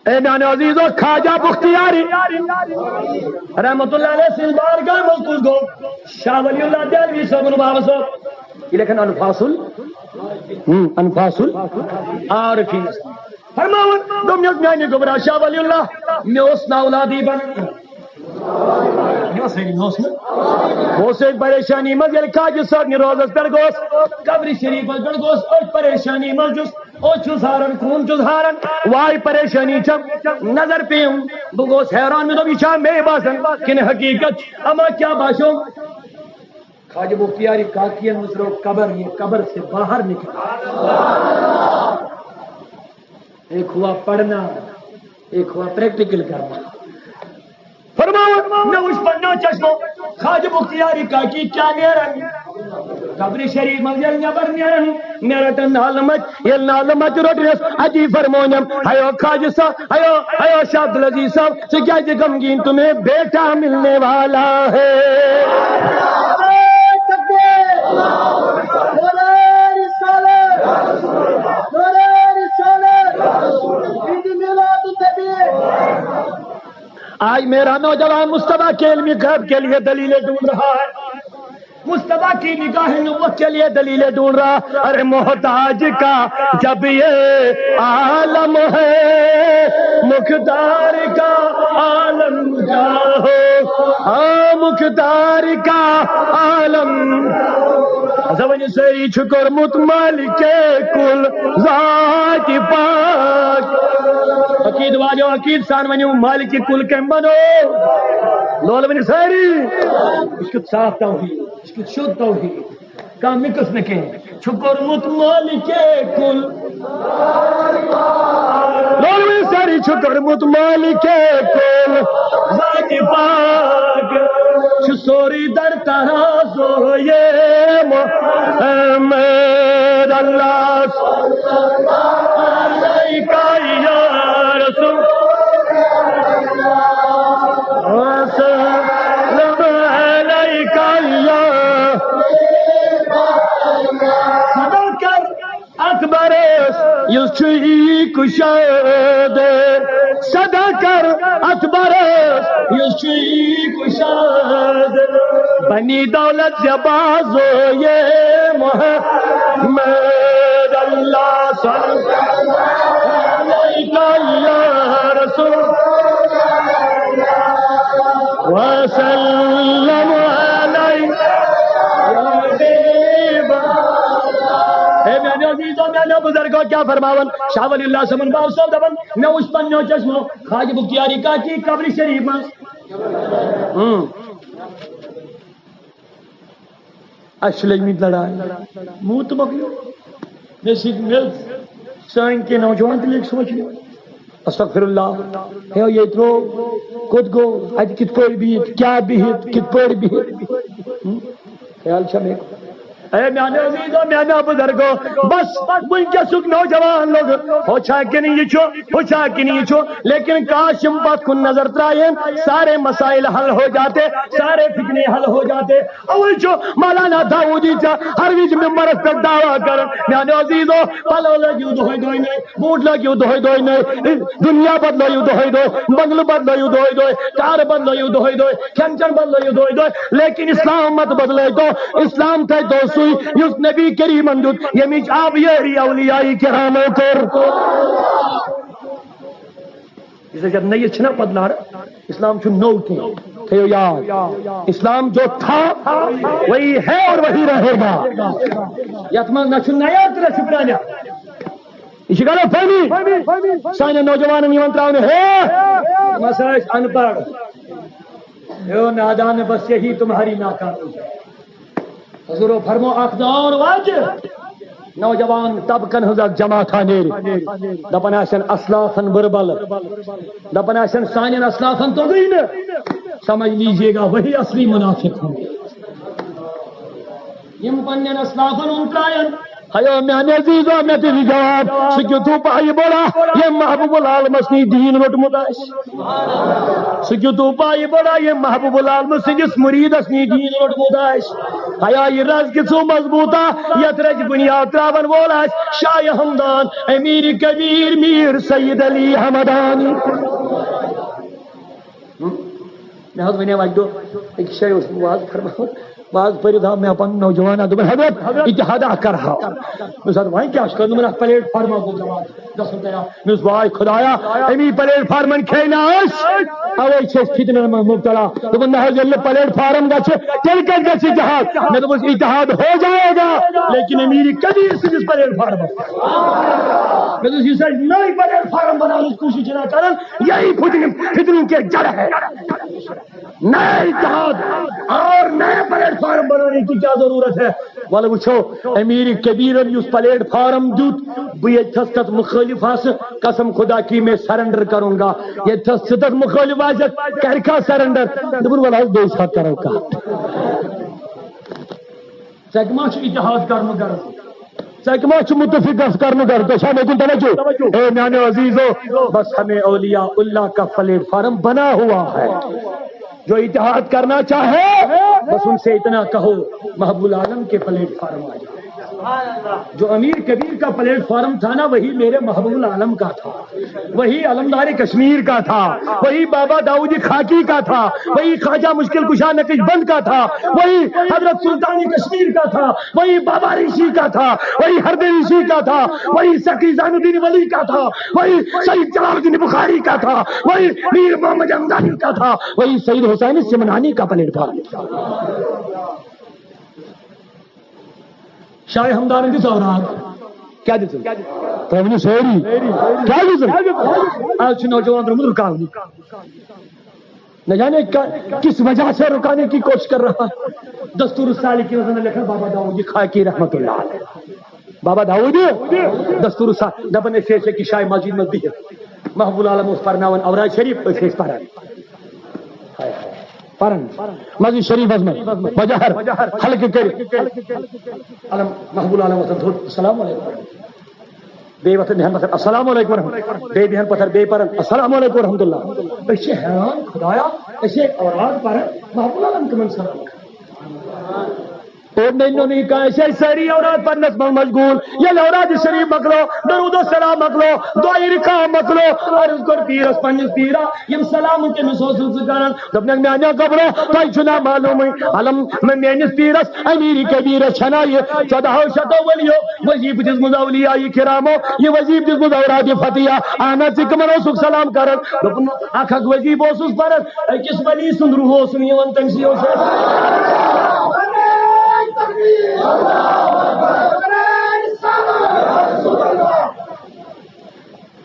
اے میانیو عزیزو، خواجہ بختیاری رحمت اللہ علیہ سٕنٛز بارگاہ منٛز کُس گوٚو؟ شاہ ولی اللہ دہلوی صٲبُن بابہٕ صٲب۔ یہِ لیکھن انفاس ال-، ہم، انفاس العارفین۔ فرماوان، دوٚپنس، میانہِ گوٚبرا شاہ ولی اللہ، مےٚ اوس نہٕ اولادٕے بنان۔ مےٚ اوس نہٕ، مےٚ اوس نہٕ۔ بہٕ اوسُس پریشانی منٛز، ییٚلہِ خواجہ صٲب نہِ روزس پٮ۪ٹھ گوس، قبرِ شریفس پٮ۪ٹھ گوس، أتھۍ پریشانی منٛز چھُس۔ اوس چھُس ہاران، خوٗن چھُس ہاران، واے پریشٲنی چھم۔ نظر پیٚیَم، بہٕ گوس حیران، مےٚ دوٚپ، یہِ چھا مے باسان کِنہٕ حقیٖقت؟ اما کیٛاہ باسیو؟ خواجہ بختیاری کاکیَن منٛز ترٛٲو قبر، یہ قبر سے باہر نکلا۔ ایک ہوا پڑھنا، ایک ہوا پریکٹیکل کرنا۔ فرماوان، مےٚ وٕچھ پننیو چشمو خواجہ بختیاری کاکی کیٛاہ نیران۔ قبرِ شریف منٛز ییٚلہِ نٮ۪بر نیران، مےٚ رٹن نالہٕ مچ، ییٚلہِ نالہٕ مچ روٚٹنس، اتی فرمونم، ہیو خواجہ صٲب، ہیو، ہیو شاہ عبدالعزیز صٲب، ژٕ کیٛازِ غمگیٖن؟ تمہیں بیٹا ملنے والا ہے۔ آج میرا نوجوان مصطفیٰ کے علمی غیب کے لیے دلیلیں ڈھونڈ رہا ہے، مصطفیٰ کی نگاہ نبوت کے لیے دلیلیں ڈھونڈ رہا۔ ارے محتاج کا جب یہ عالم ہے، مقدار کا عالم کیا ہو؟ ہاں، مقدار کا عالم۔ ہسا ؤنِو سٲری، چھُ کوٚرمُت مالکِ کُل ذاتِ پاک۔ عقیدٕ والیو عقیدٕ سان ؤنِو، مالکِ کُل کٔمۍ بنوو؟ لولہٕ ؤنِو سٲری۔ یہِ چھُ کیُتھ صاف توحیٖد، یہِ چھُ کیُتھ شوٚد توحیٖد۔ کانٛہہ مِکٕس نہٕ کینٛہہ۔ چھُ کوٚرمُت مالکِ کُل۔ لولہٕ ؤنِو سٲری، چھُ کوٚرمُت مالکِ کُل ذاتِ پاک۔ چھُ سورُے در ترازو یہِ محمد اللہ علیک یا رسول۔ وسلم علیک یا۔ صدا کر اکبرس یُس چھُ یی کشاد۔ صدا کر اکبرس یُس چھُ یی کشاد۔ بنی دولت زبازو یہ محمد اللہ صلی اللہ علیہ یا رسول وسلم علیہ۔ اے میانیو عزیزو، میانیو بزرگو، کیا فرماون شاہ ولی اللہ صٲبن؟ بہٕ اوسُس دپان، مےٚ وُچھ پننیو چشمو خواجہ بختیاری کاکی قبرِ شریف منٛز۔ ہم۔ اَسہِ چھِ لٔگمٕتۍ لڑایہِ۔ موٗد تہٕ مۄکلیو۔ مےٚ سۭتۍ مِل سٲنۍ کینٛہہ نوجوان تہِ لٔگۍ سونٛچنہِ۔ استغفر اللہ۔ ہے، ییٚتہِ روو، کوٚت گوٚو؟ اَتہِ کِتھ پٲٹھۍ بِہِتھ؟ کیٛاہ بِہِتھ؟ کِتھ پٲٹھۍ بِہِتھ؟ ہم؟ خیال چھا مےٚ؟ اے میانیو عزیزو، میانیو بزرگو، بس وٕنکیٚسُک نوجوان لوگ، ہُہ چھا کِنہٕ یہِ چھُ، ہُہ چھا کِنہٕ یہِ چھُ، لیکن کاش یِم پتھ کُن نظر ترایَن، سارے مسائل حل ہو جاتے، سارے فتنے حل ہو جاتے۔ اوے چھُ مولانا داؤدی ژےٚ ہر وِزِ ممبرس پٮ۪ٹھ دعویٰ کران، میانیو عزیزو، پلو لٲگِو دۄہے دۄہے نٔے، بوٗٹ لٲگِو دۄہے دۄہے نٔے، دُنیا بدلٲیِو دۄہے دۄہے، بنگلہٕ بدلٲیِو دۄہے دۄہے، کار بدلٲیِو دۄہے دۄہے، کھٮ۪ن چٮ۪ن بدلٲیِو دۄہے دۄہے، لیکن اسلام مت بدلٲیتو۔ اسلام تھٲیتو سُے یُس نبی کریمن دیُت، ییٚمِچ آبیٲری اولیاء کرامو کٔر۔ یُس أسۍ یتھ نٔیِس چھِنہ بدلاوان، اسلام چھُ نوٚو کینٛہہ، تھٲیِو یاد۔ اسلام جو تھا، وہی ہے اور وہی رہے گا۔ یتھ منٛز نہ چھُ نیا تہٕ نہ چھُ پرٛانیو۔ یہِ چھِ غلط فہمی۔ سانٮ۪ن نوجوانن یِوان ترٛاونہٕ، ہے، یِم ہسا ٲسۍ ان پڑھ۔ ہے نادان، بس یہی تمہاری ناکامی ہے۔ حضورو فرمو، اکھ دور واتہِ، نوجوان طبقن ہٕنٛز اکھ جماعتھا نیرِ۔ دپان آسن اسلافن بُربل، دپان آسن سانٮ۪ن اسلافن توٚگُے نہٕ۔ سمجھ لیجیے گا، وہی اصلی منافق ہوں گے۔ یِم پننٮ۪ن اسلافن ہُنٛد ترٛاون۔ ہیو میانہِ عزیزو، مےٚ دِیِو جواب۔ سُہ کیُتھ ہیوٗ پایہِ بوڑا، ییٚمۍ محبوب العالمس نِش دیٖن روٚٹمُت آسہِ؟ سُہ کیُتھ ہیوٗ پایہِ بوڑا، ییٚمۍ محبوب العالمس سٕنٛدِس مُریٖدس نِش دیٖن روٚٹمُت آسہِ؟ ہیا، یہِ رز کِژھ ہیوٗ مضبوٗط آ، یتھ رزِ بُنیاد ترٛاون وول آسہِ شاہ ہمدان، امیر کبیر، میر سید علی ہمدانی۔ ہم؟ مےٚ حظ وَنیو اَکہِ دۄہ أکِس جایہِ اوسُس بہٕ وعظ فرماوان، وعظ پٔرِتھ آو مےٚ پَنُن نوجوان اَکھ، دوٚپُن، "حضرت، اتحاد اکھ کرہاو۔" مےٚ دوٚپُس، "اَدٕ وۄنۍ کیٛاہ چھُ کرُن؟" دوٚپُن، "اَتھ پلیٹ فارما گوٚو زوال گژھُن تیار۔" مےٚ دوٚپُس، "واے خدایا، اَمی پلیٹ فارمن کھیٚیہِ نا أسۍ، اَوَے چھِ أسۍ فتنن منٛز مبتلا۔" دوٚپُن، "نہ حظ، ییٚلہِ نہٕ پلیٹ فارم گژھِ، تیٚلہِ کَتہِ گژھِ اتحاد؟" مےٚ دوٚپُس، "اتحاد ہو جائے گا، لیکن امیر کبیر سٕنٛدِس پلیٹ فارمس۔" مےٚ دوٚپُس، یُس اَسہِ نٔے پلیٹ فارم بناونٕچ کوٗشِش چھِنہ کران، یہی فتنہٕ، فتنوں کی جڑ ہے۔ نیا اتحاد اور نیا پلیٹ فارم بنانے کی کیا ضرورت ہے؟ ولہٕ وٕچھو، امیر کبیرن یُس پلیٹ فارم دیُت، بہٕ ییٚتہِ تھس تتھ مخٲلف آسہٕ، قسم خدا کی میں سرنڈر کروں گا۔ ییٚتہِ تھس ژٕ تتھ مخٲلف آسکھ، کرکھا سرنڈر؟ دوٚپُن، ولہٕ حظ، بیٚیہِ ساتہٕ کرو کتھ۔ ژےٚ کمہ چھُ اتحاد کرنُک غرض؟ ژےٚ کمہ چھُ متفق گژھ کرنُک غرض؟ ژےٚ چھا مےٚ کُن توجہ؟ اے میانیو عزیزو، بس ہمیں اولیاء اللہ کا پلیٹ فارم بنا ہوا ہے۔ جو اتحاد کرنا چاہے، بس ان سے اتنا کہو، محبوب العالم کے پلیٹ فارم آ جاؤ۔ جو امیر کبیر کا پلیٹ فارم تھا نا، وہی میرے محبوب العالم کا تھا، وہی علمدار کشمیر کا تھا، وہی بابا داؤد خاکی کا تھا، وہی خواجہ مشکل کشا نقش بند کا تھا، وہی حضرت سلطان کشمیر کا تھا، وہی بابا ریشی کا تھا، وہی ہردے ریشی کا تھا، وہی سخی زین الدین ولی کا تھا، وہی سید جلال الدین بخاری کا تھا، وہی میر محمد ہمدانی کا تھا، وہی سید حسین سمنانی کا پلیٹ فارم تھا۔ شاہ ہمدان دِژ اوراد۔ کیا دِژٕن؟ تۄہہِ ؤنِو سٲری۔ کیا دِژٕن؟ آز چھُ نوجوان درٛامُت رُکاونہِ۔ نہ جانے کیا، کس وجہ سے رکانے کی کوشش کر رہا ہے۔ دستور السالکین منٛز لیکھان بابا داؤد خاکی رحمت اللہ علیہ۔ بابا داؤد، دستور السا-، دپان ٲسۍ ٲسۍ أکِس جایہِ مسجد منٛز بِہِتھ۔ محبوب العالم اوس پرناوان اوراد شریف، أسۍ ٲسۍ پران۔ پران۔ مسجد شریفس منٛز بجہر حلقہٕ کٔرِتھ۔ علم، محبوب العالم وۄتھان تھوٚد، السلام علیکم۔ بیٚیہِ وۄتھان بیٚہن پتھر، السلام علیکم ورحمۃ اللہ۔ بیٚیہِ بیٚہن پتھر، بیٚیہِ پران، السلام علیکم ورحمۃ اللہ۔ أسۍ چھِ حیران، خدایا، أسۍ ہے اوراد پران، محبوب العالم تِمن سلام کران۔ اور نئی نوی کا ایسے ساری اوراد پرنس منٛز مشغول۔ ییٚلہِ اوراد شریف مۄکلو، درود و سلام مۄکلو، دعای رقام مۄکلو، عرض کوٚر پیرس پننِس، پیرا، یِم سلام تٔمِس اوسُکھ ژٕ کران؟ دوٚپنَکھ، میانیو گبرو، تۄہہِ چھُنہ معلومٕے، علم، مےٚ میٲنِس پیرس امیر کبیرس چھنہ یہِ ژۄدہو شتو ؤریو وظیفہٕ دِژمٕژ اولیاء کرامو، یہِ وظیفہٕ دِژمٕژ اوراد فتحیہ، اہن حظ، ژٕ کٕمن اوسُکھ سلام کران؟ دوٚپُن، اکھ اکھ وظیفہٕ اوسُس پران، أکِس ولی سُنٛد روح اوسُم یِوان، تٔمۍ سٕے اوس۔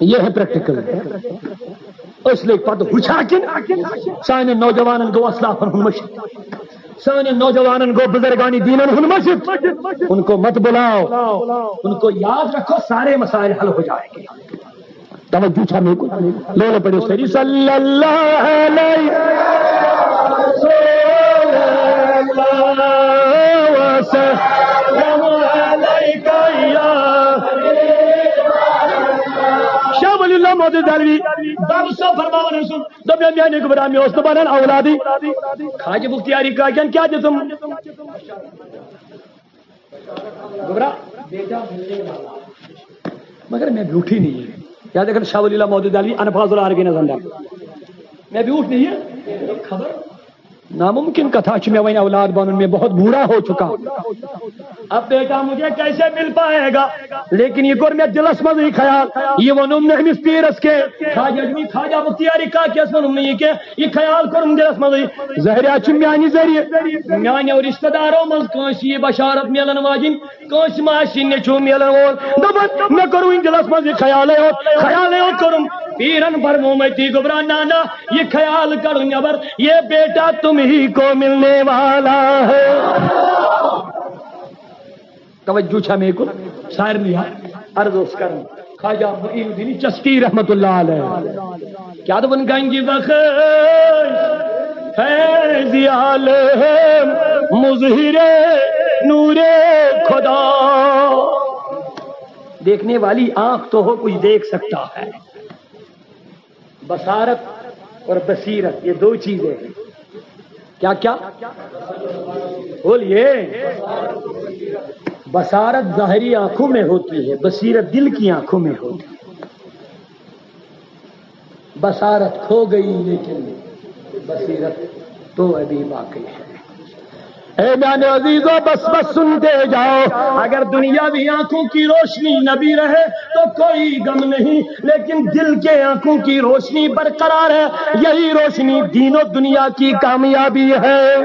یہ ہے پریکٹیکل۔ اس لیے پتہ وچھا کن سانٮ۪ن نوجوانن گوٚو اسلافن ہُنٛد مٔشِتھ، سانٮ۪ن نوجوانن گوٚو بزرگان دینن ہُنٛد مٔشِتھ۔ ان کو مت بلاؤ، ان کو یاد رکھو، سارے مسائل حل ہو جائیں گے۔ توجہ چھا مےٚ کُن؟ لولہٕ پٔرِو سٲری، صلی اللہ علیہ وسلم علیک یا۔ شاہ ولی اللہ محدود دہلوی، باب صاحب فرماوان ٲسِم، دوٚپ مےٚ، میانہِ گوٚبرا، مےٚ اوس نہٕ بنان اولادٕے۔ خواجہ بختیاری کاکٮ۪ن کیٛاہ دِژٕم؟ گوٚبرا، بیٹا ملنے والا۔ مگر میں بیوٹھی نہیں ہے۔ یاد رکھنا، شاہ ولی اللہ محدود دہلوی، الفاظ العربی نظر انداز۔ میں بیوٹھ نہیں ہے۔ خبر؟ ناممکن کتھا چھِ مےٚ وۄنۍ اولاد بنُن، میں بہت بوڑھا ہو چکا۔ اب بیٹا مجھے کیسے مل پائے گا؟ لیکن یہ کوٚر مےٚ دلس منٛزٕے خیال، یہ ووٚنُم نہٕ أمِس پیرس کینٛہہ۔ خواجہ اجمی، خواجہ بختیاری کاکیس ووٚنُم نہٕ یہِ کینٛہہ۔ یہ خیال کوٚرُم دلس منٛزٕے، ظٲہریا چھُ میانہِ ذٔریعہٕ میانیو رشتہٕ دارو منٛز کٲنٛسہِ یہِ بشارت میلن واجِنۍ، کٲنٛسہِ ما آسہِ نیٚچوٗ میلن وول۔ دوٚپُن، مےٚ کوٚر وُنہِ دِلس منٛز یہِ خیالے یوت، خیالے یوت کوٚرُم۔ پیرن فرموو مےٚ تی، گوٚبرا، نہ، نہ، یہِ خیال کڑُن نٮ۪بر، یہ بیٹا تمہیں کو ملنے والا ہے۔ توجہ چھا مےٚ کُن؟ سارنٕے ہا عرض اوس کران۔ خواجہ معین الدین چشتی رحمت اللہ علیہ۔ کیا دوٚپُن؟ گنج بخش فیض عالم مظہر نور خدا۔ دیکھنے والی آنکھ تو ہو، کچھ دیکھ سکتا ہے۔ بصارت اور بصیرت، یہ دو چیزیں ہیں۔ کیا کیا؟ بولیے۔ بصارت ظاہری آنکھوں میں ہوتی ہے، بصیرت دل کی آنکھوں میں ہوتی ہے۔ بصارت کھو گئی لیکن بصیرت تو ابھی باقی ہے۔ اے میانو عزیزو، بس بس سنتے جاؤ۔ اگر دنیاوی آنکھوں کی روشنی نہ بھی رہے تو کوئی غم نہیں، لیکن دل کے آنکھوں کی روشنی برقرار ہے، یہی روشنی دین و دنیا کی کامیابی ہے۔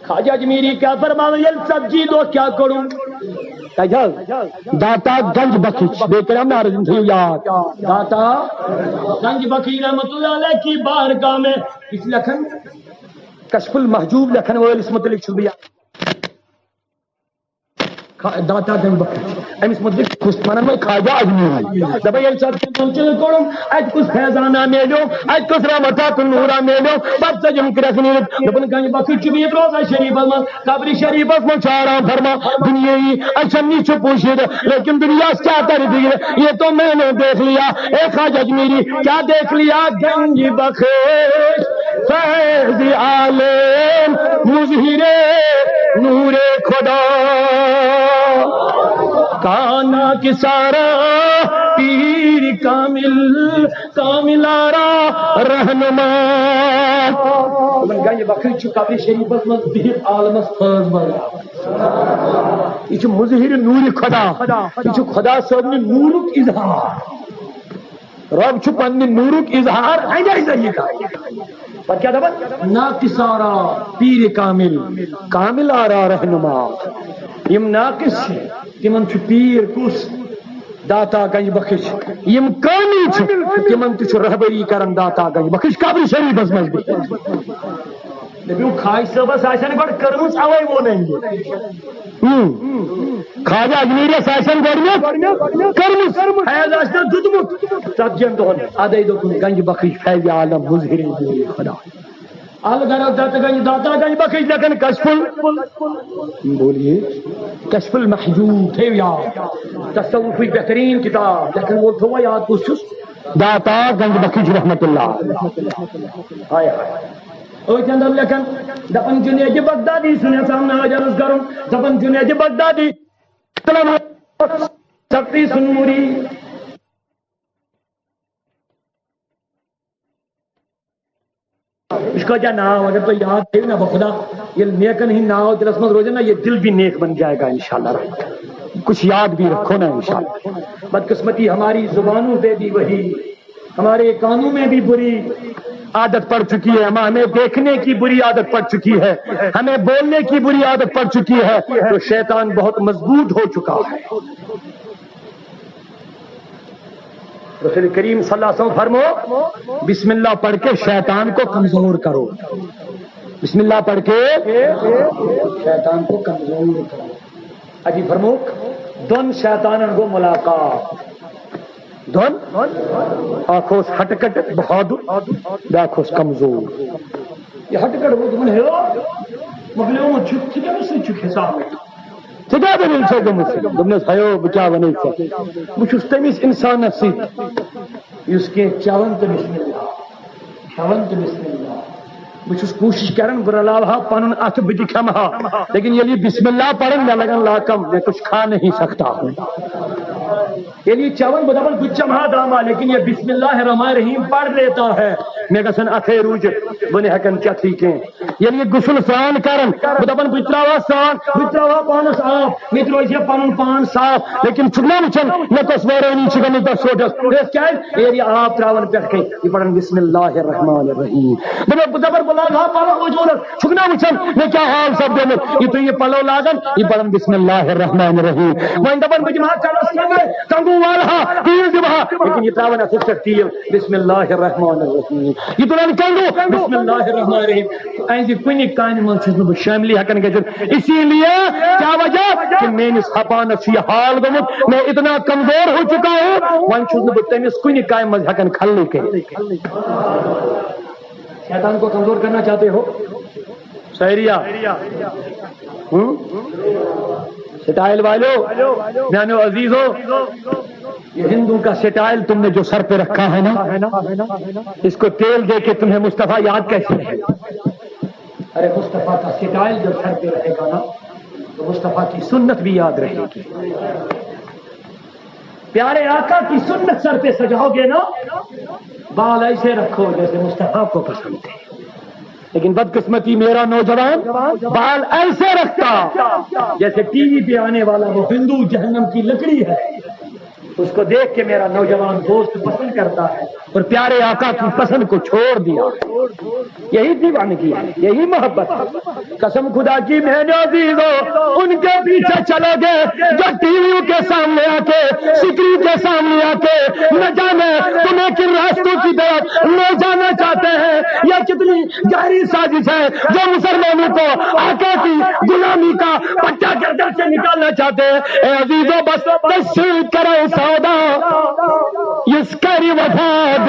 خواجہ اجمیری کیا فرماوان، ییٚلہِ ژتجی دۄہ کیٛاہ کوٚرُم؟ کیٛاہ حظ؟ داتا گنج بخش، بیٚیہِ کٔرِو نعرٕ دِنۍ، تھٲیِو یاد۔ داتا گنج بخش رحمت اللہ علیہ کی بارگاہ میں، یہِ چھُ لیکھان، کشف المحجوب لیکھن وٲلِس مُتعلِق چھُس بہٕ یاد۔ خا-، داتا گنج بخش۔ أمِس مُتعلِق کُس وَنان وۄنۍ؟ خواجہ اجمیری۔ دَپان ییٚلہِ ژےٚ اَتھ کُن چِلہٕ کوٚڑُم، اَتہِ کُس فیضانہ میلیو، اَتہِ کُس رحمتات النورہ میلیو، پَتہٕ ژٔجِم کرٛٮ۪کھ نیٖرِتھ۔ دوٚپُن، گنج بخش چھُ بِہِتھ روزہ شریفس منٛز، قبرِ شریفس منٛز چھُ آرام فرما۔ دُنیٲیی اَچھن نِش چھُ پوٗشِتھ، لیکن دُنیاہس کیٛاہ تَرِ فِکرِ؟ یہ تو میں نے دیکھ لیا۔ اے خواجہ اجمیری، کیا دیکھ لیا؟ گنج بخش فیض عالم مظہر نور خدا کا ناکسارا، پیر کامل، کامل آرا رہنما۔ یِمن گنج بخش چھُ قبرِ شریفس منٛز بِہِتھ عالمس فٲض بناوان۔ یہِ چھُ مظہر نور خدا، یہِ چھُ خدا صٲبنہِ نورُک اظہار۔ رب چھُ پننہِ نورُک اظہار اَمے ذٔریعہٕ کران۔ پتہٕ کیٛاہ دپان؟ ناقص آرا پیر کامل، کامل آرا رہنما۔ یِم ناقص چھِ، تِمن چھُ پیٖر کُس؟ داتا گنج بخش۔ یِم کامل چھِ، تِمن تہِ چھُ رہبری کران داتا گنج بخش قبرِ شریفس منٛز بِہِتھ۔ دٔپِو، خاج صٲبس آسن گۄڈٕ کٔرمٕژ، اوے ووٚن أمۍ یہِ۔ اۭں۔ خواجہ اجمیرس آسن گۄڈٕنیتھ کٔرمٕژ، فیض آسہِ نہٕ دیُتمُت۔ ژتجی ہن دۄہن ادے دوٚپُن گنج بخش فیض عالم مظہر نور خدا۔ الغرض دتہٕ گنج داتا گنج بخش لیکھن کشف ال-، بولیے، کشف المحجوب، تھٲیِو یاد۔ تصوفٕچ بہتریٖن کتاب لیکھن وول تھووا یاد، کُس چھُس؟ داتا گنج بخش رحمت اللہ۔ ہاے ہاے۔ أتھۍ اندر لیکھان، دپان جنید بغدادی سُنٛد یژھان ناج عرض کرُن، دپان جنید بغدادی، سختی سُنٛد مرید۔ أمِس کۭتیٛاہ ناو، اگر تُہۍ یاد تھٲیِو نا، بخدا، ییٚلہِ نیکن ہٕنٛدۍ ناو دِلس منٛز روزن نا، یہ دل بھی نیک بن جائے گا انشاءاللہ۔ کچھ یاد بھی رکھو نا انشاءاللہ۔ بدقسمتی ہماری زبانوں پہ بھی وہی ہمارے کانوں میں بھی بری عادت پڑ چکی ہے، ہم-، ہمیں دیکھنے کی بری عادت پڑ چکی ہے، ہمیں بولنے کی بری عادت پڑ چکی ہے، تو شیطان بہت مضبوط ہو چکا ہے۔ رسول کریم صلی اللہ علیہ وسلم فرمو، بسم اللہ پڑھ کے شیطان کو کمزور کرو۔ بسم اللہ پڑھ کے شیطان کو کمزور کرو۔ ادی فرموک، دون شیطانن گو ملاقات۔ دون، اکھ اوس ہٹہٕ کٹہٕ بہادُر، بیٛاکھ اوس کمزور۔ یہِ ہٹہٕ کٹہٕ ووٚن دوٚپُن، ہے، مۄکلیومُت چھُ، ژٕ کٔمِس سۭتۍ چھُکھ حساب؟ ژےٚ کیٛاہ دٔلیٖل چھےٚ گٔمٕژ؟ دوٚپنَس، ہیو، بہٕ کیٛاہ وَنَے ژےٚ؟ بہٕ چھُس تٔمِس اِنسانَس سۭتۍ، یُس کینٛہہ چٮ۪وان تہٕ بسم اللہ، کھٮ۪وان تہٕ بسم اللہ۔ بہٕ چھُس کوٗشِش کران، بہٕ رلاوٕ ہا پنُن اَتھٕ، بہٕ تہِ کھٮ۪مہٕ ہا، لیکن ییٚلہِ یہِ بسم اللہ پرن، مےٚ لگن لاکم، میں کچھ کھا نہیں سکتا ہوں۔ ییٚلہِ یہِ چٮ۪وان، بہٕ دپان، بہٕ تہِ چٮ۪مہٕ ہا داما، لیکن یہ بسم اللہ الرحمن الرحیم پڑھ لیتا ہے، مےٚ گژھن اَتھے روٗزِتھ، بہٕ نہٕ ہٮ۪کن چٮ۪تھٕے کینٛہہ۔ ییٚلہِ یہِ غسل سرٛان کران، بہٕ دپان، بہٕ تہِ ترٛاوٕ ہا سرٛان، بہٕ تہِ ترٛاوٕ ہا پانس آب، مےٚ تہِ روزِ ہا پنُن پان صاف، لیکن چھُکھ نا وٕچھان، مےٚ کۄس وٲرٲنی چھِ گٔمٕژ تتھ سوٹس؟ مےٚ ٲس کیٛازِ؟ ییٚلہِ یہِ آب ترٛاوان پٮ۪ٹھ کَنہِ، یہِ پران بسم اللہ الرحمن الرحیم۔ دپان، بہٕ دپان، بہٕ لاگہٕ ہا پرُن وجوٗدس، چھُکھ نا وٕچھان، مےٚ کیٛاہ حال سپدیومُت؟ یہِ تُہۍ یہِ پلو لاگان، یہِ پران بسم اللہ الرحمن الرحیم۔ وۄنۍ دپان، بہٕ دِمہٕ ہا کلس کمرے، کنگو والہٕ ہا، تیٖل دِمہٕ ہا، لیکن یہِ ترٛاوان اَتھس پٮ۪ٹھ تیٖل، بسم اللہ الرحمن الرحیم۔ یہِ تُلان کنگو، بسم اللہ الرحمن الرحیم۔ اَسہِ کُنہِ کامہِ منٛز چھُس نہٕ بہٕ شٲمِل ہٮ۪کان گٔژھِتھ۔ اسی لیے کیا وجہ کہ میٲنِس حپانس چھُ یہِ حال گوٚمُت، میں اتنا کمزور ہو چکا ہوں، وۄنۍ چھُس نہٕ بہٕ تٔمِس کُنہِ کامہِ منٛز ہٮ۪کان خلل کٔرِتھ۔ شیطان کو کمزور کرنا چاہتے ہو؟ شاعریہ۔ ہوں؟ سٹائل والو، میانو عزیزو، یہ ہندو کا سٹائل تم نے جو سر پہ رکھا ہے نا، اس کو تیل دے کے تمہیں مصطفیٰ یاد کیسے رہے؟ ارے، مصطفیٰ کا سٹائل جب سر پہ رہے گا نا، تو مصطفیٰ کی سنت بھی یاد رہے گی۔ پیارے آقا کی سنت سر پہ سجاؤ گے نا، بال ایسے رکھو جیسے مصطفیٰ کو پسند تھے۔ لیکن بدقسمتی میرا نوجوان بال ایسے رکھتا جیسے ٹی وی پہ آنے والا وہ ہندو جہنم کی لکڑی ہے۔ اس کو دیکھ کے میرا نوجوان دوست پسند کرتا ہے اور پیارے آقا کی پسند کو چھوڑ دیا۔ یہی دیوانگی ہے، یہی محبت ہے۔ قسم خدا کی، میرے عزیزو، ان کے پیچھے چلو گے جو ٹی وی کے سامنے آ کے، سکرین کے سامنے آ کے، نہ جانے تمہیں کن راستوں کی طرف لے جانا چاہتے ہیں۔ یہ کتنی گہری سازش ہے جو مسلمانوں کو آقا کی غلامی کا پٹا گردن سے نکالنا چاہتے ہیں۔ اے عزیزو، بس تسلیم کرو سودا، اس کر وفاداری۔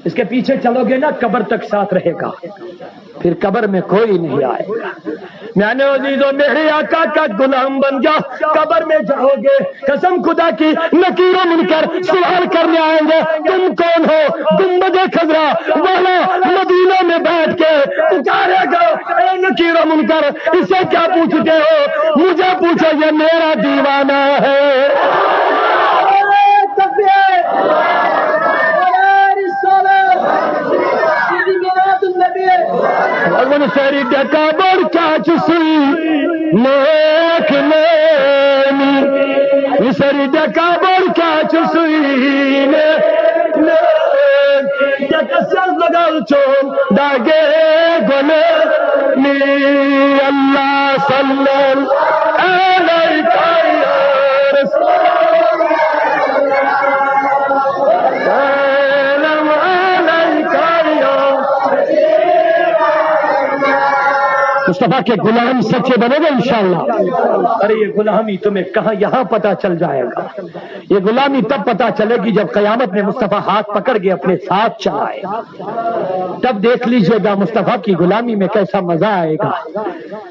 اس کے پیچھے چلو گے نا، قبر تک ساتھ رہے گا، پھر قبر میں کوئی نہیں آئے گا۔ میانو عزیزو، میرے آقا کا غلام بن جاؤ، قبر میں جاؤ گے، قسم خدا کی، نکیر و منکر سوال کرنے آئیں گے، تم کون ہو؟ گنبد خضرا والا مدینہ میں بیٹھ کے پکارے گا، اے نکیر و منکر، اسے کیا پوچھتے ہو؟ مجھے پوچھو، یہ میرا دیوانہ ہے۔ تکبیر! نعرہ رسالت! عید میلاد النبی! وۄنۍ سٲری ڈیکا بوٚڑ کیٛاہ چھُ سُے نیک نٲمی؟ یہِ سٲری ڈیکا بوٚڑ کیٛاہ چھُ سُے نیک نٲمی؟ ڈیکس یَس لگاو چون داگے غلٲمی۔ اللہ صلی اللہ علیہ یا رسول اللہ۔ سلام علیک یا مصطفیٰ کے غلام سچے بنو گے انشاءاللہ۔ ارے، یہ غلامی تمہیں کہاں یہاں پتہ چل جائے گا؟ یہ غلامی تب پتہ چلے گی جب قیامت میں مصطفیٰ ہاتھ پکڑ کے اپنے ساتھ چلائے، تب دیکھ لیجیے گا مصطفیٰ کی غلامی میں کیسا مزہ آئے گا۔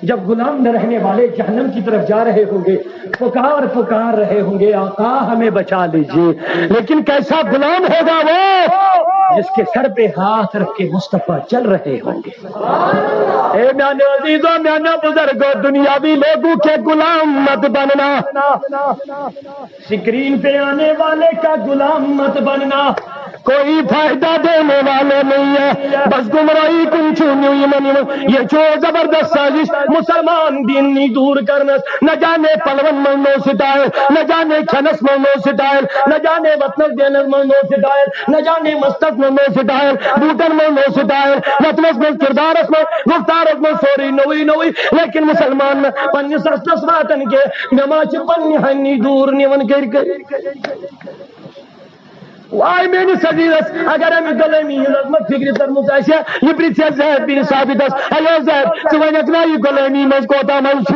جب غلام نہ رہنے والے جہنم کی طرف جا رہے ہوں گے، پکار پکار رہے ہوں گے، آقا ہمیں بچا لیجیے، لیکن کیسا غلام ہوگا وہ جس کے سر پہ ہاتھ رکھ کے مصطفیٰ چل رہے ہوں گے؟ اے میانو عزیزو، میانو بزرگو، دنیاوی لوگوں کے غلام مت بننا، سکرین پہ آنے والے کا غلام مت بننا، کوئی فائدہ دینے والے نہیں ہے، بس گمراہی کن چھو نیو یمن یمن۔ یہ چھو زبردست سازش مسلمان دین نی دور کرنس، نہ جانے پلون منو سٹائل، نہ جانے کھنس منو سٹائل، نہ جانے وطنس دینس منو سٹائل، نہ جانے مستس منو سٹائل، بوٹن منو سٹائل، وطنس من، کردارس من، گفتارس من، سوری نوی نوی، لیکن مسلمان نہ پننس اصلس واتن کے، مےٚ ما چھِ پننہِ ہنی دور نیون کر کر۔ واے میٲنِس عزیزس، اگر امہِ غلٲمی ہٕنٛز عظمت فکرِ تٔرمٕژ آسہِ ہا، یہِ پرژھِ ہا زید بن ثابتس، ہیو زید، ژٕ ونکھ نا یہِ غلٲمی منٛز کوتاہ مزٕ چھُ؟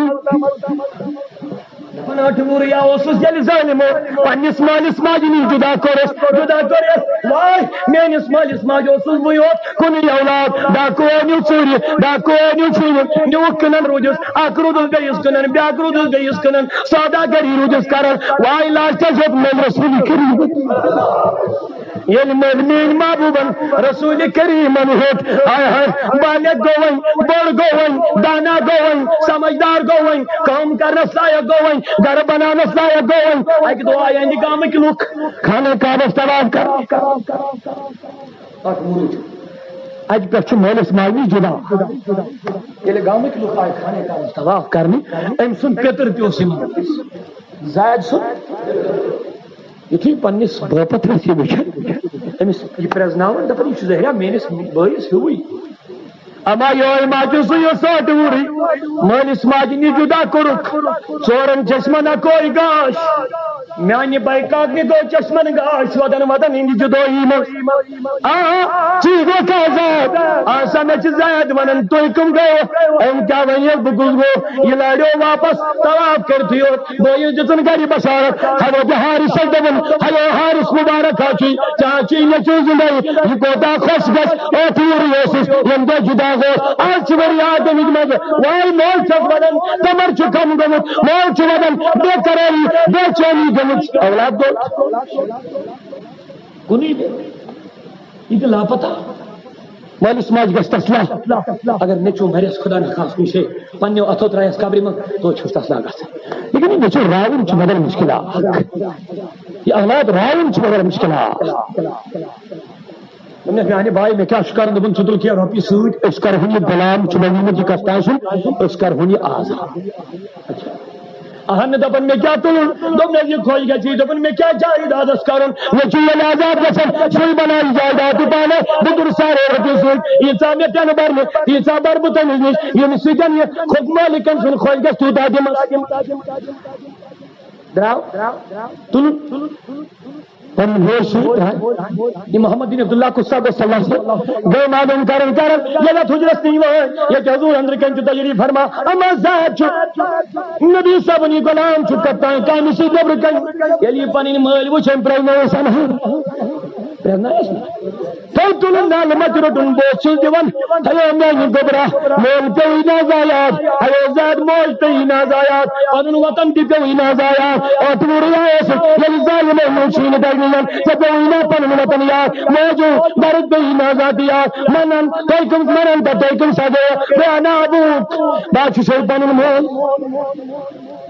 دپان، اٹھ وُہُر یا اوسُس ییٚلہِ ظٲلمو پننِس مٲلِس ماجہِ نِش جدا کوٚرُس، جدا کوٚرُس، واے میٲنِس مٲلِس ماجہِ اوسُس بٕے یوت، کُنُے اولاد، ڈاکو نیو ژوٗرِ، ڈاکو نیو ژوٗرِ، نیوکھ کٕنن روٗدِس، اکھ روٗدُس بیٚیِس کٕنن، بیاکھ روٗدُس بیٚیِس کٕنن، سوداگری روٗدِس کران۔ واے لاسٹس ہیوٚت مٔلۍ رسول کریم۔ ییٚلہِ مٔلۍ میٲنۍ محبوبن رسول کریمن ہیوٚت، ہاے ہاے، بالغ گوٚو وۄنۍ، بوٚڑ گوٚو وۄنۍ، دانا گوٚو وۄنۍ، سمجھدار گوٚو وۄنۍ، کٲم کرنس لایق گوٚو وۄنۍ، گرٕ بناونس لایق گوٚو وۄنۍ۔ اکہِ دۄہ آیہِ اہندِ گامٕکۍ لُکھ خانہ کعبس طواف کران۔ اکھ موٗد۔ اَتہِ پٮ۪ٹھ چھُ مٲلِس ماجہِ نِش جُدا۔ ییٚلہِ گامٕکۍ لُکھ آے خانہ کعبس طواف کرنہِ، أمۍ سُنٛد پیٚتٕر تہِ اوس یِمن۔ زید سُنٛد۔ یُتھُے پننِس باپتھ ٲسۍ یہِ وٕچھان، أمِس یہِ پرٛزناوان، دَپان، "یہِ چھُ ظٲہرا میٲنِس بٲیِس ہیوٗوٕے۔" اما یوہے ما چھُ سُہ یُس ساٹھ وُہرٕے مٲلِس ماجہِ نِش جُدا کوٚرُکھ۔ ژورن چشمن اکوے گاش۔ میانہِ بایکاکنہِ گوٚو چشمن گاش، ودن ودن ہٕنٛدِ جُدٲیی منٛز۔ آ، چی گوٚو کیٛاہ زید؟ آ سا، مےٚ چھِ زید ونان، تُہۍ کٕم گٔیو؟ أمۍ کیٛاہ ونہِ ییٚلہِ بہٕ گوٚژھ گوٚو؟ یہِ لارٮ۪و واپس طواف کٔرتھٕے یوت۔ بٲیِس دِژٕن گرِ بشارت، حضرت حارثس دوٚپُن، ہیو حارث مبارک ہا چھُے، ژےٚ ہا چھُے نیٚچوٗ زِندَے، یہِ کوتاہ خۄش گژھِ، ٲٹھ وُہُرٕے اوسُس، ییٚمہِ دۄہ جُدا گوس، آز چھِ ؤری آ تَمِچ منٛز، واے مول چھَس وَنان، کمر چھُ کم گوٚمُت، مول چھُ وَنان، بے قرٲری، بے چینی گٔمٕژ، اولاد گوٚو کُنُے بے، یہِ تہِ لاپتہ۔ مٲلِس ماجہِ گژھِ تسلا، اگر نیٚچوٗ مرٮ۪س خدا نخواستہ کُنہِ جایہِ پننیو اتھو ترایس قبرِ منٛز، توتہِ چھُس تسلا گژھان۔ لیکن یہِ نیٚچوٗ راوُن چھُ بدل مشکلات۔ یہِ اولاد راوُن چھُ بدل مشکلات۔ دوٚپنَس، میانہِ بایہِ، مےٚ کیٛاہ چھُ کرُن؟ دوٚپُن، ژٕ تُل کینٛہہ رۄپیہِ سۭتۍ، أسۍ کرہون یہِ غلام چھُ بنیومُت یہِ کستان سُنٛد، أسۍ کرہون یہِ آزاد۔ اچھا۔ اہن نہٕ، دپان، مےٚ کیٛاہ تُلُن؟ دوٚپنَس، یہِ خۄش گژھِ، دوٚپُن، مےٚ کیٛاہ جایدادس کرُن؟ مےٚ چھُ ییٚلہِ آزاد گژھان، سُے بناوِ جایداد تہِ پانے، بہٕ تُلہٕ سارے رۄپیہِ سۭتۍ، ییٖژاہ مےٚ پٮ۪نہٕ برنہِ، تیٖژاہ برٕ بہٕ تٔمِس نِش، ییٚمِس سۭتۍ یہِ خۄد مٲلِکن سُنٛد خۄش گژھِ، تیوٗتاہ دِمس۔ درٛاو؟ تُلُن۔ پنُن ہوش چھُ، ہاں؟ یہِ محمد بن عبداللہ کُس سا گوٚو صلی اللہ علیہ وسلم؟ گوٚو معلوم کران کران، ییٚلہِ اَتھ حُجرس نِش وٲتۍ، ییٚتہِ حضور أنٛدرٕ کَنہِ چھُ تیٲری فرما، اما زید چھُ نبی صٲبُن یہِ غلام چھُ کپتان کامہِ سۭتۍ نیٚبرٕ کَنہِ۔ ییٚلہِ یہِ پنٕنۍ مٲلۍ وٕچھ، أمۍ پرٛزنٲوٕس اَنہٕ۔ پرٛزنٲوٕس نہ؟ تٔمۍ تُلُن نالہٕ مَتہِ روٚٹُن، بہٕ اوسُس دِوان، ہیو میٛانہِ گوٚبرا، مول پیوٚوُے ناز آیات، ہیو زید موج پیٚیہِ ناز آیات، پَنُن وطن تہِ پیوٚوُے ناز آیات، ٲٹھ وُہُر آیس، ییٚلہِ ظالمو نہٕ چھُے نہٕ ڈَگنہِ یَن، ژےٚ پیوٚوُے نا پَنُن وطن یاد، موجو درد پیٚیہِ ناز آیات، مَنان، تۄہہِ کٕم، مَنان پَتہٕ تۄہہِ کٕم سزا، بہٕ اَنا ابوٗک، بہٕ ہا چھُسے پَنُن مول۔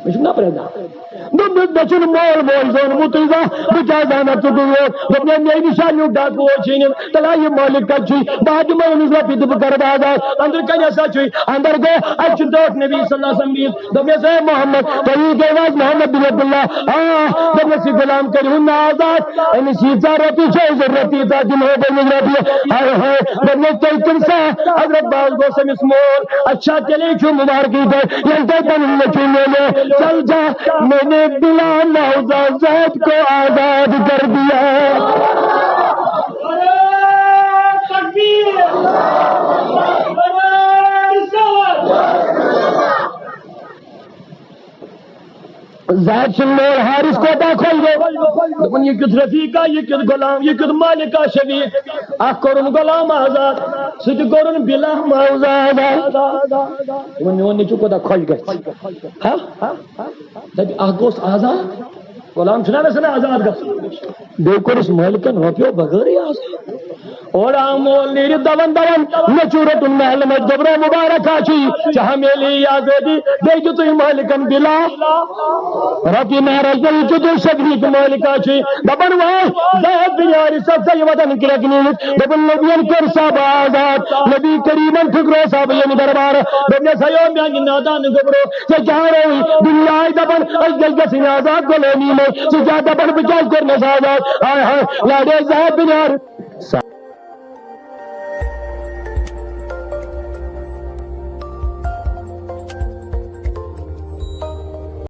مےٚ چھُ نا پرٛٮ۪تھ دۄہ۔ دوٚپمَس، مےٚ چھُنہٕ مول موج زونمُتٕے زانٛہہ، بہٕ کیٛاہ زانَتھ ژٕ کُس اوس؟ دوٚپمَس، مے نِش آو نیُک ڈاکوٗ اوس ژھٕنِم، تَلہٕ ہا یہِ مٲلِک کَتہِ چھُے؟ بہٕ ہا دِمَے أمِس رۄپیہِ تہٕ بہٕ کَرٕ بہٕ آزاد۔ أنٛدرٕ کَنہِ ہسا چھُے، اَنٛدر گوٚو، اَتہِ چھُ ٹٲٹھ نبی صلی اللہ علیہ وسلم بِہِتھ۔ دوٚپمَس، ہے محمد، تُہی گٔیوٕ حظ محمد بن عبداللہ؟ آ۔ دوٚپمَس، یہِ غلام کٔرِہُن نہٕ آزاد، أمِس ییٖژاہ رۄپیہِ چھےٚ ضروٗرت، تیٖژاہ دِمہو بہٕ أمِس رۄپیہِ۔ ہاے ہاے، دوٚپمَس، تُہۍ کٕم سا؟ حضرت باز گوٚو أمِس مول۔ اچھا، تیٚلے چھُ مُبارکٕے تۄہہِ، ییٚلہِ تۄہہِ پَنُن نیٚچوٗ میلیو۔ چل جا، میں نے بلا معاوضہ زید کو آزاد کر دیا۔ زید سُنٛد مول حارث کوتاہ خۄش گوٚو۔ دوٚپُن، یہِ کیُتھ رفیقہ، یہِ کیُتھ غلام، یہِ کیُتھ مالکہ شفیق۔ اکھ کوٚرُن غلام آزاد، سُہ تہِ کوٚرُن بلا معاوضہ آزاد۔ دوٚپُن، میون نیٚچوٗ کوتاہ خۄش گژھِ۔ ہا؟ دَپہِ، اکھ گوٚژھ آزاد، غلام چھُنہ گژھان آزاد گژھُن؟ بیٚیہِ کوٚرُس مٲلکن رۄپیو بغٲرٕے آزاد۔ اورٕ آو مول نیٖرِتھ دَوان دَوان، نیٚچوٗ روٚٹُن محلہٕ منٛز، دوٚپُن، ہے مُبارک ہا چھُے، ژےٚ ہا میلی آزٲدی، بیٚیہِ دیُتُے مٲلکن بِلا۔ رۄپیہِ مہراج نبی چھُ تُہۍ شفیق مٲلکہ چھُے۔ دَپان، واے، زید بن حارث، ژےٚ یہِ وطن کرٛٮ۪کھ نیٖرِتھ۔ دوٚپُن، نبیَن کوٚر سا بہٕ آزاد، نبی کریٖمن ٹھُکرو سا بہٕ ییٚمہِ دربارٕ۔ دوٚپنَس، ہیو میٛانہِ نادان گوٚبرو، ژےٚ کیٛاہ رووُے؟ دُنیاہٕے دَپان، أسۍ گٔژھۍ گژھٕنۍ آزاد غلٲمی منٛز۔ ژٕ کیٛاہ دَپان، بہٕ کیٛازِ کوٚرنَس آزاد؟ ہاے ہاے، لارے زید بن حارث۔